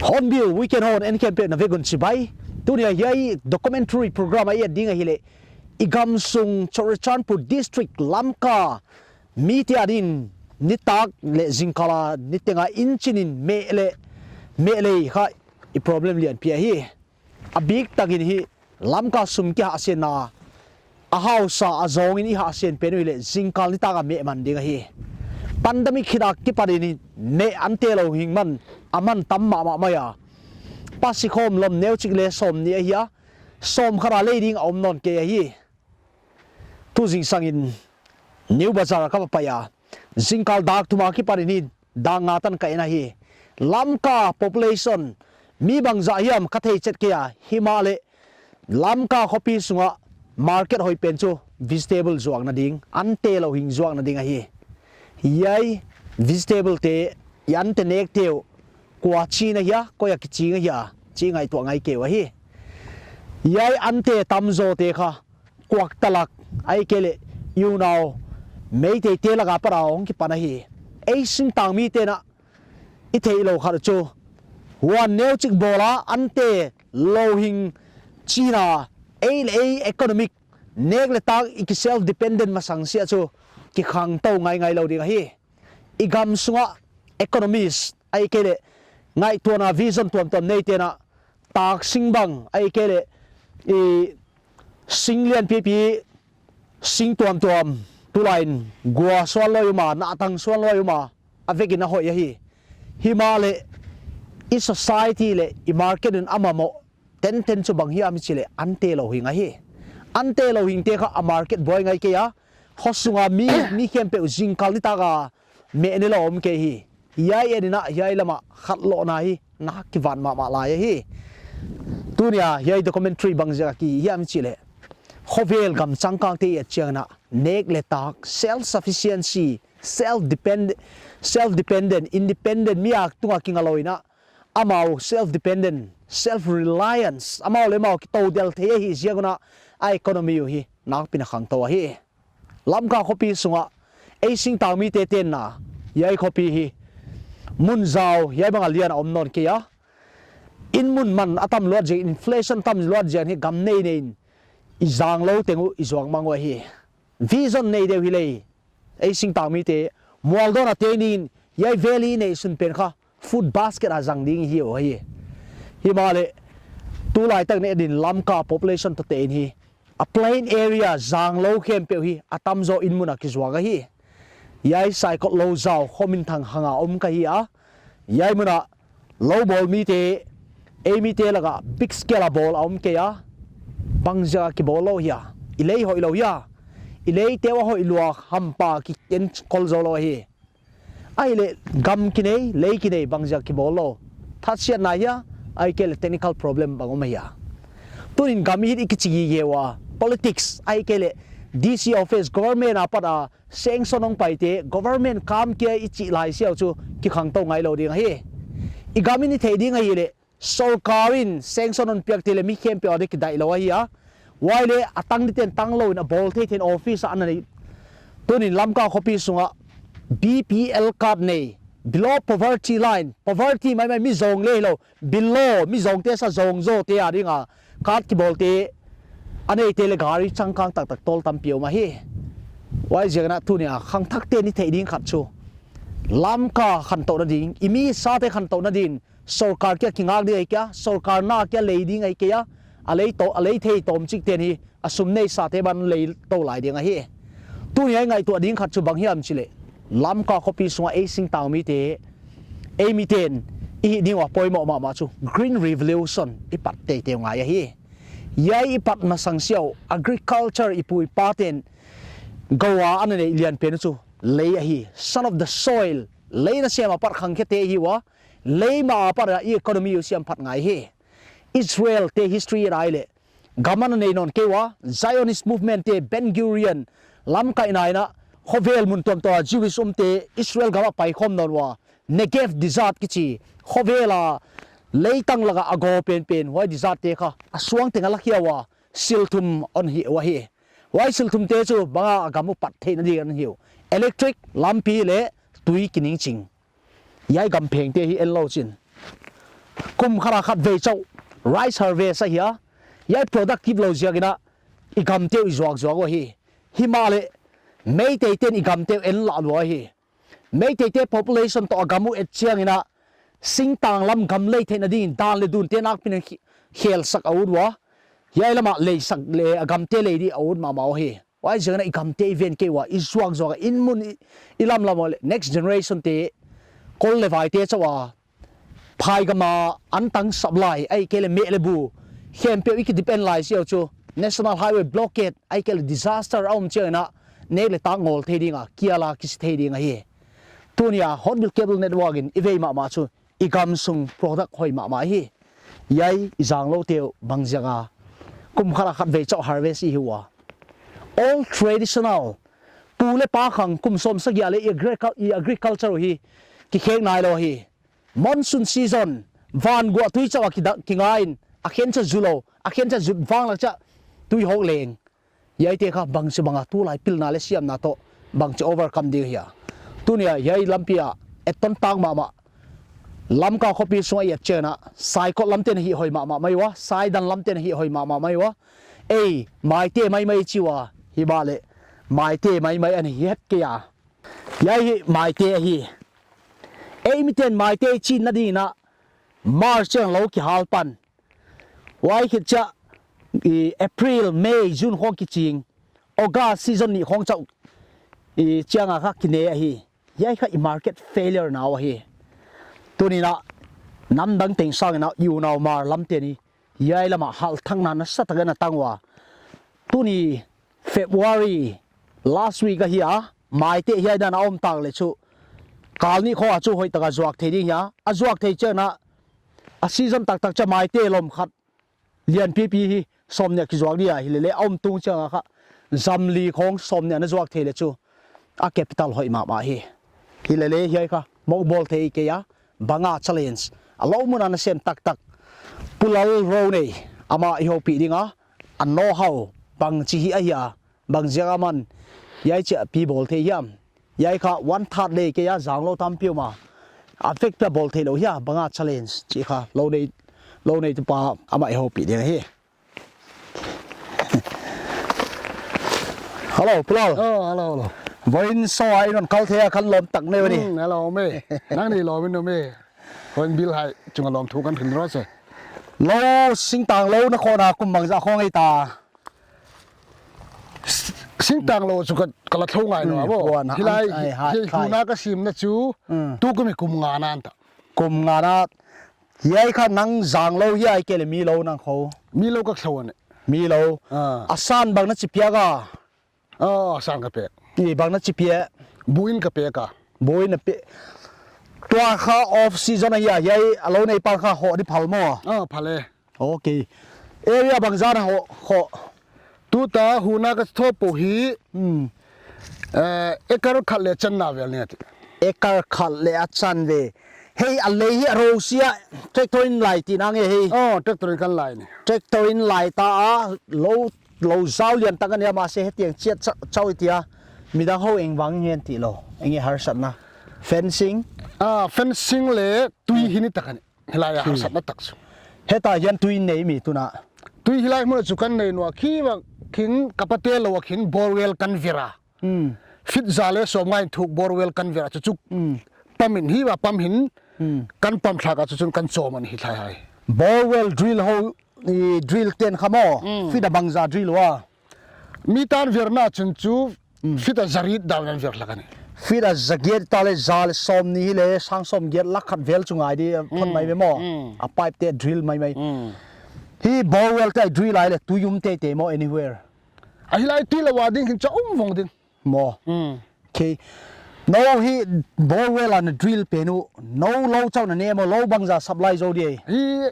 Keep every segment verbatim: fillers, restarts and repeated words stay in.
Hornbill Weekend Hon en khempeuh na vek un chibai. Tuni a hiai documentary program a i et ding ahihleh, i gamsung Churachandpur District Lamka mite adin nitak leh zingkal a niteng a inchinin meh leh meh lei kha i problem lianpi ahi. A biktakin hi Lamka sum kihahsiatna, a hausa a zawngin i hahsiat pen uh leh zingkal nitak a meh man ding ahi. Pandemic hih a kipanin hi meh ante louhing man a man tam mahmah mai a. Pasikhawm lom neuchik leh sawmnih ahi a, sawmkhat a lei ding a om nawn kei ahi. Tu zingsangin New Bazar ka va pai a, zingkal dak thum a kipanin hi dak nga tan ka en ahi. Lamka population mi bangzah hiam ka thei chet kei a, himahleh Lamka khopi sunga market hoih pen chu vegetable zuakna ding, ante louhing zuakna ding ahi. Hiai vegetable te, i ante nekte uh kua ching ahia, koi a kiching ahia chih ngaihtuah ngai kei uh ahi. Hiai ante tamzawte kha Kwakta lak, ahihkeileh i unau Meiteite lak apat a hong kipan ahi. Ei singtang mite'n a i theihlouh khat chu, huan neuchik bawl a ante louhing chihna, ei leh ei economic nek leh tak i ki self dependent masang sia chu kikhangtou ngaingai lou ding ahi. I gam sunga economist, ahihkeileh ngaihtuahna vision tuamtuam neite'n a, tak sing bang, ahihkeileh i sing lian pipi, sing tuamtuam, tulaiin gua suan lou i um a, nahtang suan lou i um a, a vekin a hoih ahi. Himahleh i society leh i market in a mamaw tenten chu bang hiam i chih leh ante louhing ahi. Ante louhingte kha a market buai ngai kei a, khosunga mi, mi khempeuh zingkal nitak a meh ne lou om kei hi. Hiai en in a, hiai lam a khat lohna hi na kivan mahmah lai ahi. Tuni a hiai documentary bangziak a ki hiam i chih leh, khovel gam changkangte i et chiangin a, nek leh tak, self sufficiency, self depend, self dependent, independent mi a tunga kinga lou in a, amau self dependent, self reliance, amau leh amau kitou del thei ahi ziak un a, a economy uh hi nakpi'n a khangtou ahi. Lamka khopi sunga ei singtang mite tenna, hiai khopi hi mun zau hiai bang a lian a om nawn kei a, inn mun man a tam luat ziak, inflation tam luat ziak hi gam neinei in i zang lou teng uh i zuak mang uh ahi. Vision nei deuh hi leh, ei singtang mite mualdawnna te nin hiai valley neihsun pen kha food basket a zang ding hi uh ahi. Himahleh tulaitak nei din Lamka population toh te in hi a plain area zang lou khempeuh hi a tamzaw inn mun a kizuak ahi. Hiai Saikot lou zau khomin thang hang a om ka hi a, hiai mun a lou bawl mite, ei mite lak a big scale a bawl a om kei a, bangziak a kibawl lou hia, i lei hoih lou hia, i leite uh a hoih lua hampa kikenkol zou lou ahi. Ahihleh gam kinei, lei kinei bangziak kibawl lou, thasiatna hia, ahihkeileh technical problem bang om ahia. Tuin gam i hih i kichi gige ua, politics, ahihkeileh D C office, government apat a sanction hong paite, government kam kia i chih lai siau chu kikhangtou ngai lou ding ahi. I gam in i theih ding ahihleh, sorkar in sanction hon piak te leh mi khempeuh a di kidaih lou ahi a. Huai leh a tang dite'n tang lou in a bawl theite'n office a ana nei. Tunin Lamka khopi sunga B P L card nei, below poverty line, poverty maimai mi zawng leh lou, below mi zawngte sa zawng zawte a dinga card kibawlte a neite leh gari changkang taktak tawl tampi om ahi. Huaiziakin a tuni a khangthakte'n i theih ding khat chu, Lamka khantouhna ding, i mi sate khantouhna din, sorkar kia kingak ding ahi kei a, sorkar na kia lei ding ahi kei a, a lei tou, a lei thei tawmchik te'n hi a sum nei sate ban lei tou lai ding ahi. Tuni a i ngaihtuah ding khat chu bang hiam chih leh, Lamka khopi sunga ei singtang mite, ei miten i hih ding ua poimoh mahmah chu Green Revolution i pat teitei ngai ahi. Hiai i pat masang siau agriculture i pu i paten gou a ana neih lianpen chu lei ahi. Son of the soil, lei nasem a pat khangkhete hi ua, lei mah a pat a i economy uh siam phat ngai hi. Israel te history i et leh, gam ana nei nawn kei ua, Zionist movement te, Ben Gurion lamkaihna in a, khovel mun tuamtuam a Jewish umte Israel gam ah paikhawm nawn ua, Negev desert kichi khovel a leitang lak a a gou penpen, huai desert te kha a suang teng a lakhia ua, silthum hon hih uhi. Huai silthumte chu bang a gam uh pat theihna ding ana hih uh? Electric, lampi leh tui kiningching. Hiai gam phengte hi en lou chin, kum khat a khatvei chauh rice harvest ahi a, hiai productive lou ziak in a i gamte uh i zuakzuak uhi. Himahleh Meiteiten i gamte uh en lah lua hi. Meiteite population toh a gam uh et chiang in a, singtang lam gam lei theihna ding in dan leh dunte nakpi in a khi-, khelsak a ut ua, hiai lam ah leisak leh a gamte lei di a ut mahmah uhi. Huaiziakin a i gamte i ven kei ua, i zuakzuak a, inn mun i, i lamlam ua leh next generation te kol leh vaite chauh a, phai gam a antang supply, ahihkeileh meh leh bu khempeuh i kidepend lai ziak chu National Highway blockade, ahihkeileh disaster a om chiang in a, nek leh tak ngol thei ding a, kial a kisi thei ding ahi. Tuni a Hornbill Cable Network in i vei mahmah chu i gam sung product hoih mahmah hi. Hiai i zangloute uh bangziak a kum khat a khatvei chauh harvest i hi ua? All traditional, pu leh pa khang kum sawmsagih a leh i agricu-, i agriculture uh hi kikhek nailou hi. Monsoon season, vanguah tui chauh a kida-, kinga in, a khenchiang zulou, a khenchiang zut vanglak chiah tui hawk leng. Hiaite kha bangchibang a tulai pilna leh siamna toh bangchi overcome ding hia? Tuni a hiai lampi a etton tak mahmah, Lamka khopi sunga i et chiang a, Saikot lamte'n hih hoih mahmah mai ua, Saidan lamte'n hih hoih mahmah mai ua. Ei, Maite maimai chi ua, himahleh Maite maimai ana hi het kei a. Hiai hi Maite ahi. Ei miten Maite chinna ding in a March chiang lou kihal pan, huai khit chiah i April, May, June khong kiching, August season nih khong chauh i chiang a kha kine ahi. Hiai kha i market failure na uhi. Tuni in a namdang teng sang in a i unau Hmar lamte'n hiai lam ah halthakna nasatak in a tang ua. Tuni February last week ahi a, Maite hiai dan a om tak leh chu kal nih khong a chu hoihtak a zuak thei ding hia? A zuak thei chiang a, a season taktak chiah Maite lom khat lianpipi hi sawmnih a kizuak ding a, hilele a om tung chiang a kha zamli khong sawmnih a na zuak thei leh chu a capital hoih mahmah hi. Hilele hiai kha mou bawl thei kei a, bang a challenge a lou mun a nasem taktak Pu Lalronei, amah i houpih ding a, a know how bangchi hih ahi a, bangziak a aman hiai chiah pi bawl thei hiam? Hiai kha one third leh kei a zanglou tampi om a, a vek pia bawl theilou hia, bang a challenge chih kha lou nei, lou neitu pa amah i houpih ding hi. Hello, Pu Lal. Oh, hello, hello. Vawiin so a i non kal thei a kha lawm tak nei ua ni. Hmm, hello, me. Nang ni lawm in om e. Hornbill hai chunga lawmthu kan hrilh ro se. Lou singtang lou na khawng a kum bangzah khong ei ta? Singtang lou chu ka, ka la thlou ngai nawn a bo. Hmm, puan, hilai, ai, hai, hi, hai. Huna ka simna chu, hmm, tukum hi kum nga na ta. Kum nga na. Hiai kha nang zanglou hia ahihkeileh milou nang khou? Milou ka thlou a ni. Milou. Ah. A san bang na chi piak a? Ah, a san ka pek. I bang na chi piak? Buin ka pek a. Buin na pek. Tua kha off season ahi a, hiai a lou nei pan kha hoh di phal maw? Ah, phal e. Okay. Area bangzah na hoh, hoh? Tuta huna ka tho peuh hi, hmm, eh, acre khat leh a channa vel ni a ti. Acre khat leh a chan ve. Hei, a lei hi a rosia, tractor in lai tihna nge hei? Oh, tractor in kan lai ni. Tractor in lai ta a, lou, lou zau lian tak a ni a, mahse hetiang chiat cha-, chauh i ti a. Midang hou eng vang ngen ti lou. Eng e harsatna? Fencing? Ah, fencing leh tui hi ni tak a ni. Hilai a harsatna tak chu. Heta hian tui nei mi tuna? Tui hilai hmun chu kan nei nawn a, khi vang khin ka pate lou a khin borewell kan ver a. Hmm. Feet za leh sawmnga in thuk borewell kan ver a chu chu. Hmm. Pump in hi va pump hin. Hmm. Kan pump thlak a chu chun kan chawm a ni hi thlai hai. Borewell drill ho, i drill ten kha maw. Hmm. Feet a bangza drill ua? Mi tan verna chun chu, hmm, feet a zariet dan an ver hlak a ni. Feet a za giat ta leh za leh sawmnih hi leh sang sawmgiat lakh khat vel chu ngai di, phot mai ve maw. Mm. A pipe te drill maimai. Mm. Hi borewell te drill ai leh tui um teitei maw anywhere? A hi lai ti lou a ding hin cha um vong ding. Maw. Mm. Okay. Nou hi borewell a na drill pen uh, nou lou chauh na ne maw, lou bangzah supply zou di ei? Hi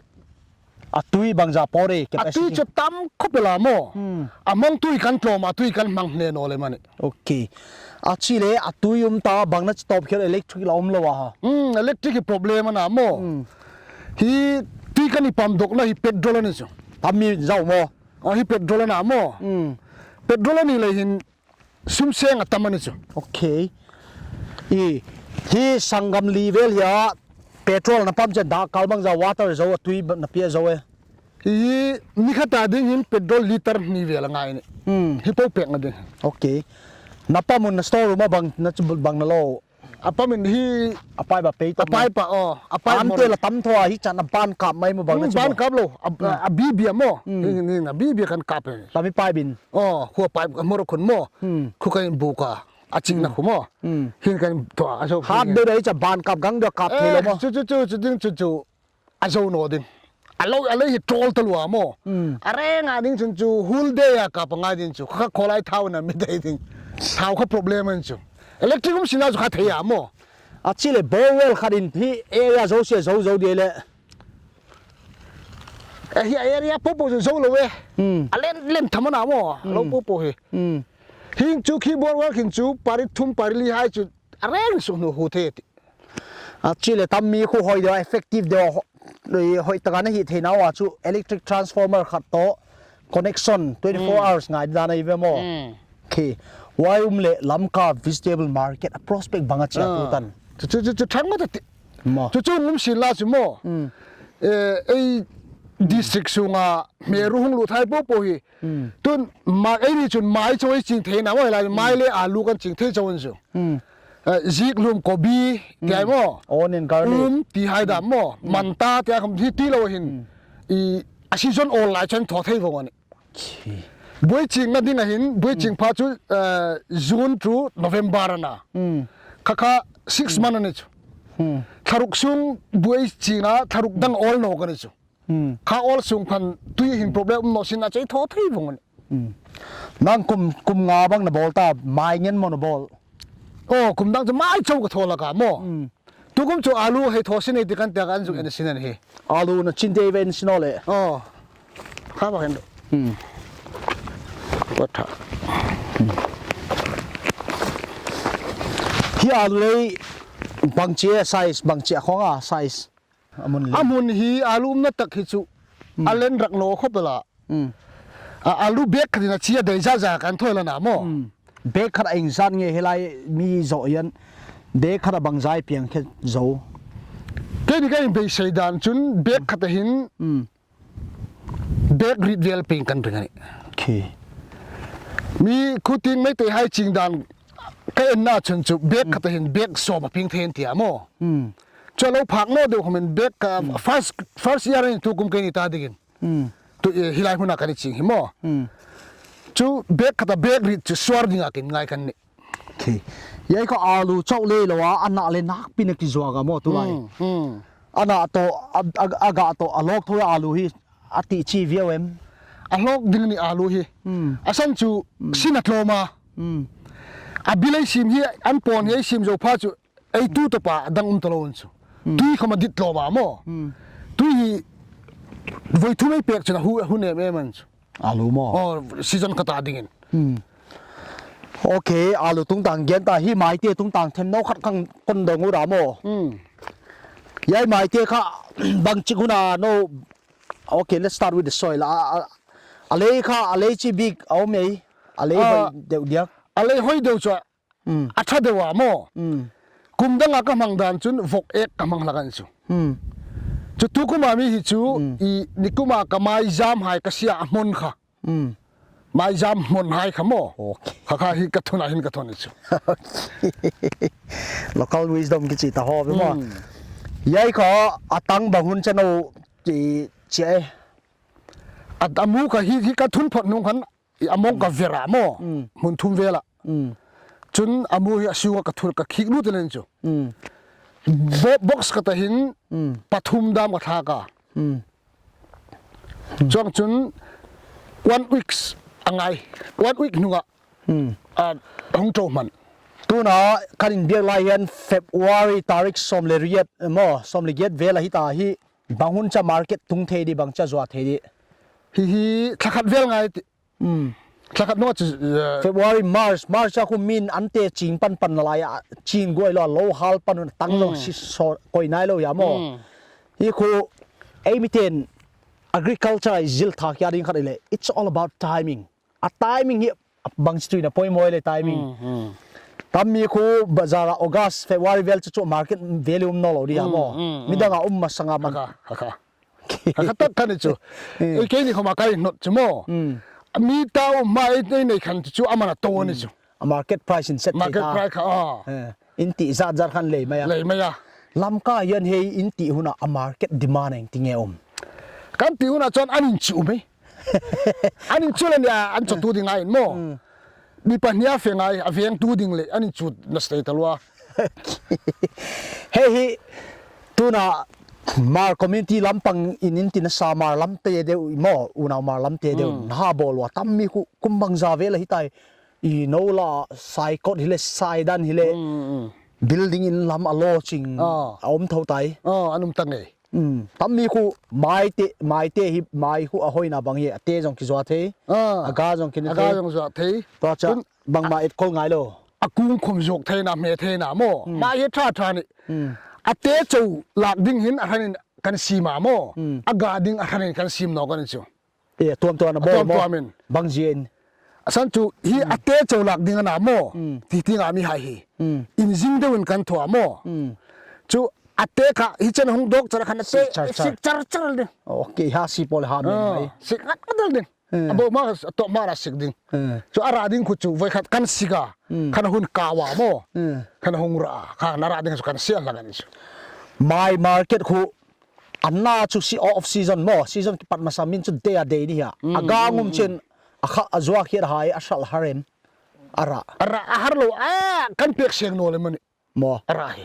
a tui bangzah pawt ei, a tui capacity chu tam khop el a maw. Hmm. A mang tui kan tlawm a, tui kan mang ne nawn leh mani. Okay. A chih leh a tui um ta, bang na chi tawp khial electric la um lou a ha. Hmm, electric hi problem ana maw. Hmm. Hi tui kan i pump dawkna hi petrol ana chu. Pump mi zau maw. A hi petrol ana maw. Hmm. Petrol ana leh hin sum seng a tam ana chu. Okay. I, hi sanggam li vel hia petrol na pump chiang dak kal bangzah water zou a tui na pia zou e? I, ni khat a ding hin petrol liter nih vel a ngai ni. Hmm. Hi pou pek na ding. Okay. Na pump un na store room a bang na chu bang na lou? A pump in hi a pipe a pei a tam pipe a, oh, a pipe ante la tam thou a hi chan a ban kap mai maw bang na chu ban kap lou. A, a bibia maw. Hmm. Ni, ni na bibia kan kap e. Tami pipe in. Oh, khua pipe a mor khun maw. Hmm. Khu kan buk a. A ching na khu maw. Hmm. Hin kan thou a, a zou hat de dai cha ban kap gang de kap thei lou maw. Chu, chu, chu, chu ding chu chu. A zou nawn ding. A lou, a lei hi troll ta lua maw. Hmm. A reng a ding chun chu whole day a kap a ngai ding chu. Kha kholai thau na mi dai ding. Thau kha problem an chu. Electric um sina chu kha thei a maw. A chih leh borewell khat in hi area zosia zou zou di leh. Eh, hi area popo chu zou lou e. Hmm. A len, len tham ana maw. Lou popo hi. Hmm. Hin chu khi borewell khin chu pari thum pari li hai chu. A reng suk nu hu thei ti. A chih leh tam mi khu hoih deuh, effective deuh, ho-, hoih taka na hih theihna ua chu electric transformer khat toh connection twenty-four hours ngai dan ahi ve maw. Mm. Okay. Huai um leh Lamka vegetable market a prospect bang a chia tu tan. Chu, chu, chu, chu thang mata ti. Maw. Chu chu um sin la chu maw. Mm. Eh, ei district sunga mi ruhung lu thai popo hi. Mm. Tun ma, ei ni chun mai choi ching thei na maw lai, mai leh alu kan ching thei chauh chu. Mm. Eh, zik lum kobi, ti ai maw. Onion, garlic. Um, ti hai dan maw. Mm. Manta, ti a kham hi ti lou hin. Mm. I, a season awl lai chan thou thei vong ani. Okay. Buai ching na ding a hin, buai ching pha chu, eh, June to November ana. Mm. Kha kha six month ani chu. Mm. Tharuk sung buai ching a, tharuk dang awl nawn ka ni chu. Hmm. Kha awl sung phan tui hin problem um nawn sin a chei thou thei vong. Hmm. Nang kum, kum nga bang na bawl ta, mai ngen maw na bawl? Oh, kum dang chu mai chauh ka thou lak a maw. Hmm. Tukum chu alu hei thou sin ei ti kan tia kan zuk en sin an hi. Alu na chin te ven sin ole. Oh. Kha ba hen. Hmm. Patha. Hmm. Hi alu lei bangchi size, bangchi a khong a size. A mun lei. A mun hi alu umna tak hi chu. Hmm. A len rak nawn khop el a. Hmm. A, alu bag khat in a chia dei zahzah kan thou lou ana maw. Hmm. Bag khat a eng zat nge hi lai mi zoh hian. Bag khat a bangzah piang khe zo. Keini ka in beisei dan chun bag khat a hin. Hmm. Bag rit vel piang kan ring ani. Okay. Mi khuting Meitei hai ching dan ka en na chun chu bag khat a hin bag sawm a piang thei an ti a maw. Hmm. Chu lou phak nawn deuh khomin bag ka first, first year in tukum keini ta dingin. Hmm. Tu, eh, hi lai hmun a kan i ching hi maw. Hmm. Chu bag khat a bag rit chu suar ding a kin ngai kan ni. Okay. Hiai kha alu chauh lei lou a, a nah leh nakpi in a kizuak a maw tu lai. Hmm, hmm. A nah toh, a, a, a gah toh, a lawk thou a alu hi, a tih chi viau em? A lawk ding ni alu hi. Hmm. A san chu, hmm, sin a tlawm a. Hmm. A bil ei sim hi, an pawn hi ei sim zou pha chu, ei tu toh pa dang um ta lou un chu. Hmm. Tui kham a dit tlawm a maw. Hmm. Tui hi voi thum ei pek chun a hu, a hu nem em an chu. Alu maw. Oh, season khat a dingin. Hmm. Okay, alu tungtang gen ta hi maite tungtang themno khat kong dong ura maw. Hmm. Hiai maite kha bangchi hun a nou. Okay, let's start with the soil. A, a, a lei kha, a lei chi bik a om ei. A lei hoih deuh diak. A lei hoih deuh chu a, hmm, a tha deuh a maw. Hmm. Kum dang a ka hmang dan chun vok ek ka hmang hlak an chu. Hmm. Chu tukum a mi hi chu, hmm, i nikum a ka mai zam hai ka sia a hmon kha. Hmm. Mai zam hmon hai kha maw. Okay. Kha kha hi ka thun a hin ka thon chu. Local wisdom kichi ta ho be maw. Hmm. Hiai kha a tang bang hun chano chi, chi e. A, a mu kha hi, hi ka thun phot nung khan I a mong ka ver a maw. Mm. Hmun thum vel a. Mm. Chun a mu hi a sung a ka thul ka khik lut leng chu. Hmm. Bo-, box khat ah hin Hmm. pathum dan ka thlak a. Hmm. Chuong chun one weeks a ngai. One week nung ah Hmm. a hong tou man. Tuna kan in biak lai hian February tarik sawm le riat, maw, sawm le giat vel ahi ta hi, bang hun chia market tung thei di, bang chia zuak thei di? Hi hi, thla khat vel ngai ti. Hmm. Thla khat nung chu, eh, February, March, March a khu min an te ching pan pan na lai a, ching guai lo, lo hal pan un tang lo Hmm. si so koi nai lo ya maw. Hmm. Hi khu, ei miten agriculture i zil thak hial ding khat i le. It's all about timing. A timing hi bang chi tuin a poimoh le timing. Hmm, hmm. Tam mi khu bazar a August, February vel chu chu market vel um nawn lo di a Hmm, maw. hmm, hmm. Midang a um masang a man. Haka, haka. Haka tak kha ni chu. Hmm. Ei, keini khawm a ka inhnawt chu maw. Hmm. Mi ta um ma ei, ei nei khan chu chu a man a tou ni chu. A market price in set Market thei ta. price kha, ah. Eh, in tih zat zat khan lei mai a. Lei mai a. Lamka hian hei in tih hun a a market demand eng ti nge um? Kan tih hun a chuan an in chu mai. An in chu le nia, an chu tu ding a in maw. Hmm. Mi pahnih a fe ngai, a veng tu ding le, an in chu na stay ta lua. Hei hi, tuna Hmar community lampang in in tina sa Hmar lam te deuh maw, unau Hmar lam te deuh, Hmm. na ha bawl ua tam mi khu kum bangza vel ahi tai. I no la Saikot hi le, Saidan hi le, Hmm, hmm. building in lam a lo ching Ah. a om tho tai. Ah, an um ta ngei. Hmm. Tam mi khu mai te, mai te hi, mai khu a hoina bang hi, a te zong ki zuak thei. Ah. A ga zong ki ne A ga thei. zong zuak thei. Tua cha, Tun- bangma et kol ngai lo. A kung khawm zuak theina, hme theina maw. Hmm. Mai hi tha tha ni. Hmm. A te chau lak ding hin a hran in kan sim a maw. Hmm. A ga ding a hran in kan sim nawn kan chu. E, tuam tuam a A bawl tuam maw. tuam in. Bang zia in. A san chu hi Hmm. a te chau lak ding a na maw. Hmm. Ti ti nga mi hai hi. Hmm. In zing deuh in kan thua maw. Hmm. Chu a te kha hi chen hong dawk char khan a te Sik char char. sik char char ding. Okay, ha si pawl ha men Ah, mai. sik ngat ngat ding. Hmm. A bo ma a to ma ra sik ding. Hmm. Chu a ra ding khu chu voi khat kan sik a. Hmm. Khan hun ka wa maw. Hmm. Khan hong ra. Khan a ra ding chu kan sial la kan chu. Mai market khu An na chu si off season maw, season kipat masa min chu dei a dei ni hia. Mm, A gang um mm, chen, a kha, a zuak hiat hai, a sal harem. A ra. A ra, a har lo, a kan pek seng nawn le mani. Maw. A ra hi.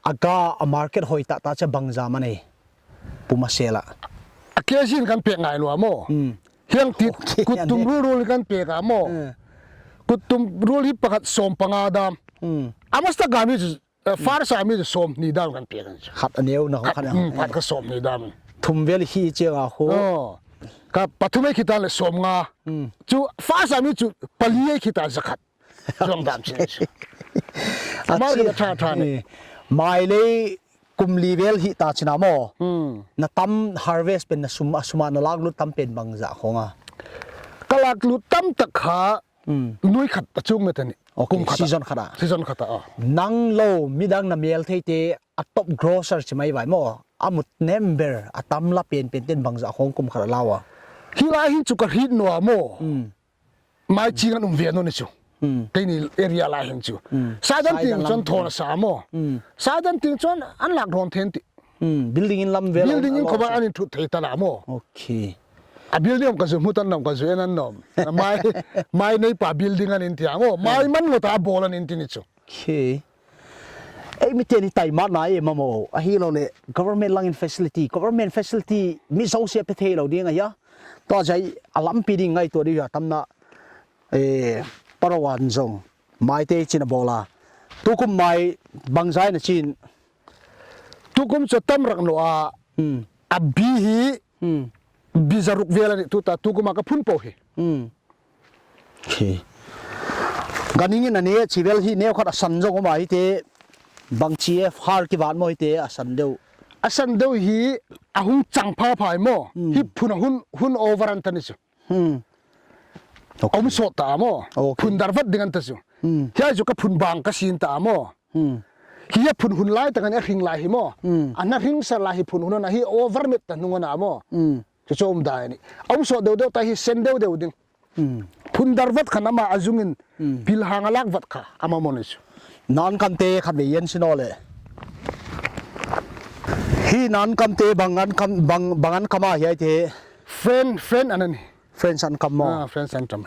A ga, a market hoi ta ta cha bangza mani. Puma sela. A kg in kan pek ngai lua maw. Mm. Hiang ti, Okay, kut tum ande. Rul rul kan pek a maw. Mm. Kut tum rul hi pakhat sawm panga dam. Mm. A masta ga mi chu Eh, far sa mi sawmhnih dan kan pek kan chu. Khat a neu na Khat, khat a. Hmm, khat kha sawmhnih dan. Thum vel hi chiang a khu. Oh. Ka pathum ei khita le sawmnga. Hmm. Chu far sa mi chu pali ei khita zakhat. Chuang dan chin chu. A Mar chi- ka tha tha ni. Eh, mai lei kum li vel hi ta china maw. Hmm. Na tam harvest pen na sum, a sum a na lak lut tam pen bangza khong a. Ka lak lut tam tak kha Mm. Nui khat a chung me tani. Okay, kum khat a. Season khat a. Season khat a, ah. Nang lo, midang na mel thei te, a top grocer chi mai vai maw. A mut number, a tam la pen pen ten bangza khong kum khat a la ua. Hi lai hin chu ka hriet nawn maw. Mm. Mai ching an um ve nawn ni chu. Mm. Keini area lai hin chu. Mm. Saidan Saidan ting lam chuan chu. Thawn a sa maw. Mm. Saidan ting chuan an lak rawn then ti. Hmm, building in lam vel Building in a lo khawm sa. An in thut thei ta la maw. Okay. A building om ka zu hmu tan nom ka zu en an nom. Mai, mai nei pa building an in tia maw. Mai man ngawt a bawl an in ti ni chu. Okay. Ei mi te ni tai ma na e ma maw. A hi lo le government lang in facility, government facility mi zo sia pe thei lo ding a hia. Tua zai a lampi ding ngai tua di hia tam na. Eh, parawan zong. Mai te chin a bawl a. Tukum mai bangzai na chin. Tukum chu tam rak nawn a. Hmm. A bi hi Hmm. bi zaruk vel a ni tu ta tukum a ka phun po hi. Hmm. Hi. Ganing in a ne chi vel hi neu khat a san zong om a hi te bang chi e har ki van maw hi te a san deuh. A san deuh hi a hung chang pha phai maw. Hmm. Hi phun a hun, hun over an ta ni chu. Hmm. Okay. Om sawt ta maw. Okay. Phun dar vat ding an ta chu. Hmm. Hiai chu ka phun bang ka sin ta maw. Hmm. Hi a phun hun lai tak a ni a hring lai hi maw. Hmm. A na hring sa lai hi phun hun a hi over met ta hnung a na maw. Hmm. Chu chu om dai ni. Om sawt deuh deuh ta hi sen deuh deuh ding. Hmm. Phun dar vat khan ama a zung in Hmm. pil hang a lak vat kha ama maw ni chu. Nan kam te khat ve yen si nawn le. Hi nan kam te bang an kam, bang, bang an kam a hiai te. Friend, friend an ni. Friends an kam maw? Ah, friends an kam.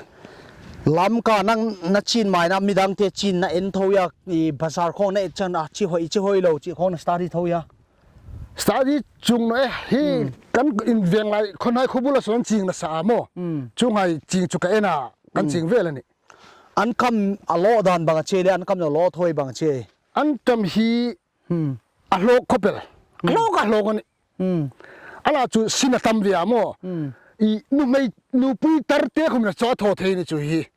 Lamka nang na chin mai na, midangte chin na en thou hia, i bazar khong na et chiang a chi hoih chi hoihlou chih khong na study thou hia? Study chung nou e, hi kan in veng lai khonhai khubul a suan ching na sa maw. Chunghai ching chu ka en a, kan ching vel a ni. An kam a loh dan bang a chi leh, an kam na loh thou bang chi. An kam hi a hlawk khop el. A hlawk a hlawk a ni. A la chu sin a tam ve a maw. I numei nupui tarte khawm na chawh thou thei ni chu hi.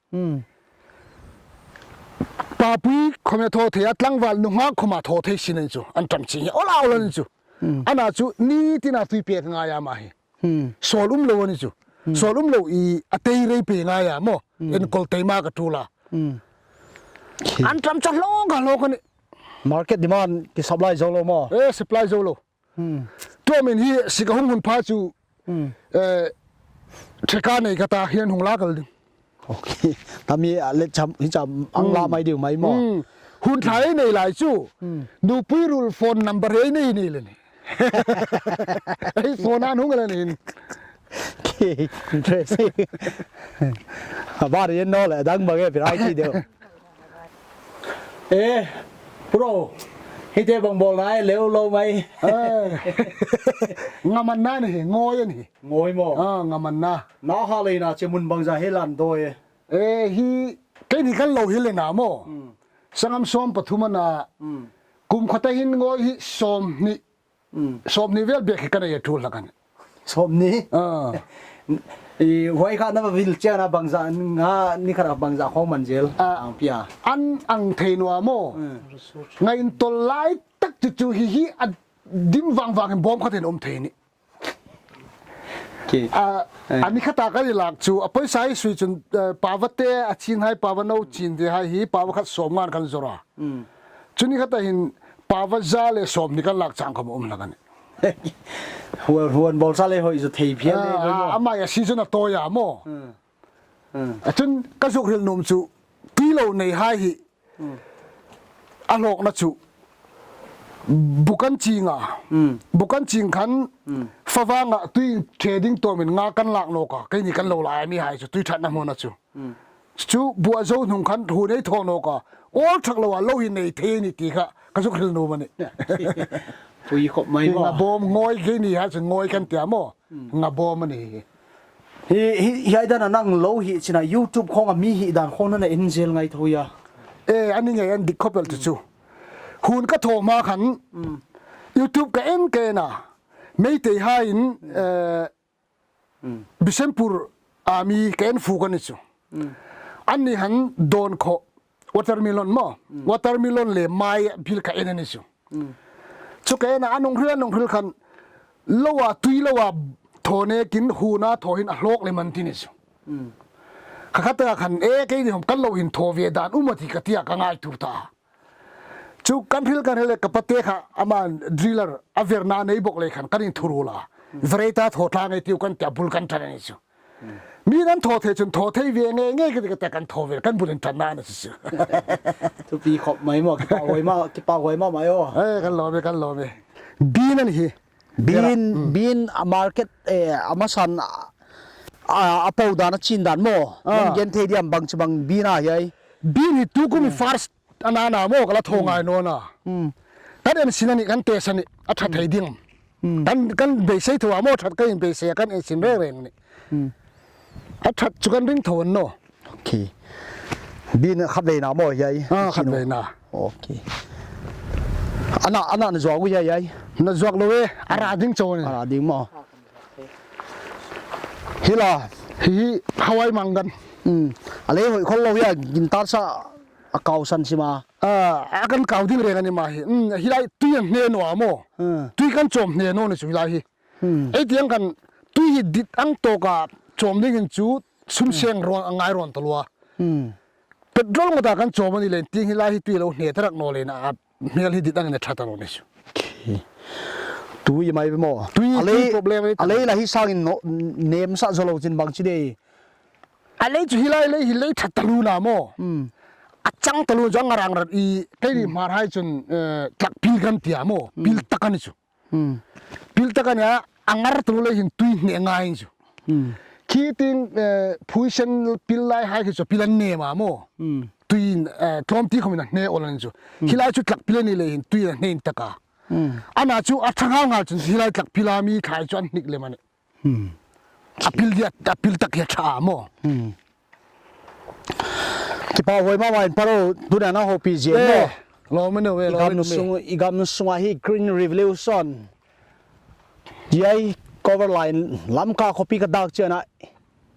Papui khawm na thou thei a, tlangval nungak khawm a thou thei sin a ni chu. An tam ching hi. Ola ola ni chu. Ana chu ni tina tui pek ngai a mah hi. Sawl umlou a ni chu. Sawl umlou i a tei rei pe ngai a maw. Enkol tei ma ka tu la. An tam chu a hlawk a hlawk a ni. Market demand ki supply zoulou maw. Eh, supply zoulou. Tua min hi sik a hung hun pha chu, eh, theka nei ka ta hian hung la kal ding. Okay. Tami a let cham, hi cham ang la mai ding mai maw. Hun thai nei lai chu. Nupui rul phone number ei nei nei le ni. Ei phone an hung le ni. Okay, interesting. A bar yen no le dang bang e pirai ti deu. Eh, bro, hite bang bawl nai leu lou mai. Eh, ngaman na ni, ngoi ni. Ngoi maw. Ah, ngaman na. Na ha lei na che mun bangza he lan doi. Eh, hi, kei ni kan lo hi le na maw. Sangam sawm pathum ana. Kum khata hin ngoi hi sawm ni. Sawm ni vel bek hi kan ei a tul la kan. Sawm ni? Ah. I huai kha na va vil chiang a bangza nga ni kha bangza khong man zel. Ah. Ang pia. An ang thei nua maw. Ngai in tol lai tak chu chu hi hi a dim vang vang in bawm khat in om thei ni. Ki. Ah, ani khata ka i lak chu a poisa i sui chun, eh, pava te a chin hai pava no chin te hai hi pava khat sawm ngan kan zora. Chuni khata hin pava za le sawm ni kan lak chang khawm um la kan. Huan, huan bawl sa le hoih zaw thei phial le. Ah, maw. Amah a season a tawi a maw. A chun ka zuk hril nuam chu tui lo nei hai hi. A hlawkna chu bukan ching a. Bukan ching khan favang a tui thei ding tawm in nga kan lak nawk a. Kei ni kan lo lai a mi hai chu tui thatna hmun a chu. Chu buah zo hnung khan hun ei thaw nawk a. Awl thak lo a lo hi nei thei ni ti kha ka zuk hril nuam a ni. Pui khop mai maw. Nga bawm ngoi kei ni ha chu ngoi kan tia maw. Nga bawm a ni hi. Hi, hi, hiai dan a nang lo hi china YouTube khong a mi hi dan khong na na en zel ngai thou hia. Eh, ani ngai an dik khop el tu chu. Hun ka thaw ma khan YouTube ka en ka en a. Meitei hai in, eh, Bishnupur a mi ka en fu ka ni chu. Anni han dawn kho watermelon maw. Watermelon le mai bil ka en a ni chu. Chu ka en a, a nung hril, a nung hril khan lo a tui lo a thaw nekin hun a thaw hin a hlawk le man ti ni chu. Kha khat a khan e kei ni hom kan lo hin thaw ve dan um a ti ka tia ka ngaitu ta. Chu kan hril kan hril le ka pate kha ama driller a verna nei bok le khan kan in thuru la. Vereta thaw tlang ei tiu kan tia bul kan tan a ni chu. Mi nan thaw thei chun thaw thei ve nge nge ka ti ka tia kan thaw ve kan bul in tan na na chu. Thupi khop mai maw, kipak huai maw, kipak huai maw mai aw. Eh, kan lawm e, kan lawm e. Bean a ni hi. Bean, bean a market, eh, a masan a, a, a pau dan a chin dan maw. Ah. Nan gen thei diam bang chi bang bean a hiai. Bean hi tukum i first ana na maw ka la thaw ngai nawn a. Kan en sin a ni kan test a ni a that thei ding. Kan, kan beisei thou a maw that kan beisei kan en sin reng reng ni. A that chu kan ring thou a ni. Okay. Bean khat vei na maw hiai. Ah, khat vei na. Okay. Ana, ana na zuak uh hiai hiai. Na zuak lou e, a ra ding chou ni. A ra ding maw. Hi la, hi, hi Hawaii manggan. A lei hoih khol lou hia, gintar sa a kau san sima. Ah, a kan kau ding reng a ni ma hi. Hi lai tui an hne nawn a maw. Tui kan chawm hne nawn ni chu hi lai hi. Ei tiang kan tui hi dit ang tawk a chawm ding in chu sum seng rawn a ngai rawn ta lua. Petrol ngota kan chawm a ni len ting hi lai hi tui lo hne ta rak nawn len a hmel hi dit ang in a that a nawn ni chu. Tui mai maw. Tui, a lei, tui problem ni ta. A lei la hi sang in no, nem sa zo lo chin bang chi dei. A lei chu hi lai lei hi lei that ta lu na maw. A chang ta lu chu a ngarang rat i kei ni mar hai chun, eh, tlak pil kan tia maw. Pil tak a ni chu. Pil tak a ni a, a ngar tu lei hin tui hne ngai chu. Ki ting, eh, phuisen pil lai hai khi chu pil a ne mah maw. Hmm. Tui in, eh, tlawmte khawm in a ne ol a chu. Hmm. Hi lai chu tlak pil a neih leh hin tui in a ne in tak a. Hmm. Ana chu a thang hal ngal chun hi lai tlak pil a mi thlai chu a nik lem a ni. Hmm. A pil dia, a pil tak hi a tha maw. Hmm. Kipahhuai mahmah in Paro, tuni'n a houpih zen maw. Eh, lawm maw, eh, i gam lawm maw. Sung, i gam sung a hi Green Revolution. Hiai cover line Lamka khopi ka dak chiang a,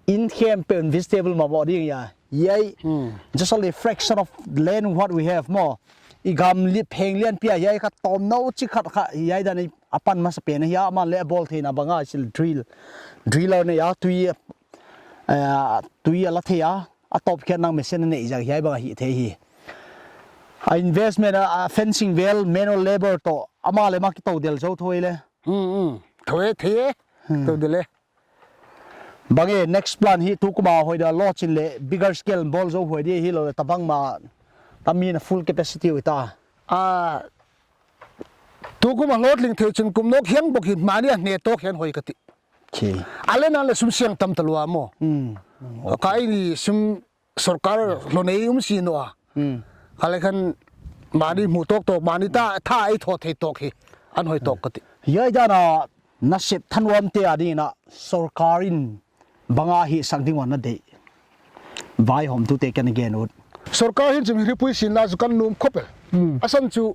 in khempeuh in vegetable mahmah ding hia. Hiai, hmm, just only fraction of land what we have maw. I gam li pheng lianpi a hiai kha tawm nou chi khat kha hiai dan a pan masa pen hia, amah leh a bawl theihna bang a sil drill. Driller nei a tui, eh, tui a la thei a, a tawp khiat nang machine nei zak hiai bang a hi thei hi. A investment a, a fencing vel, manual labor toh, amah leh amah kitou del zou thou e leh. Hmm, hmm. Thou e, thei e. Hmm. Tou del e. Bang e, next plan hi tukum a hoih dia lawchin leh bigger scale bawl zou huai di hilou leh tabang mah, tami na full capacity uh ta. Ah, tukum a hlawtling thei chin kum nawk hiang bawk hi mahni a ne tawk hian hoih ka ti. Khi. A leh na leh sum siang tam ta lua maw. Hmm. Ka i ni sum sorkar lo nei um si nua. Hmm. Ka leh khan mahni mu tawk tawk, mahni ta, tha ei thaw thei tawk hi. An hoih tawk ka ti. Hiai dan a nasep thanuamte a ding in a sorkar in bang a hihsak ding uah na deih. Vaihawmtute kan gen ut. Sorkar hin chu mi hripui sin la chu kan nuam khop e. Hmm. A san chu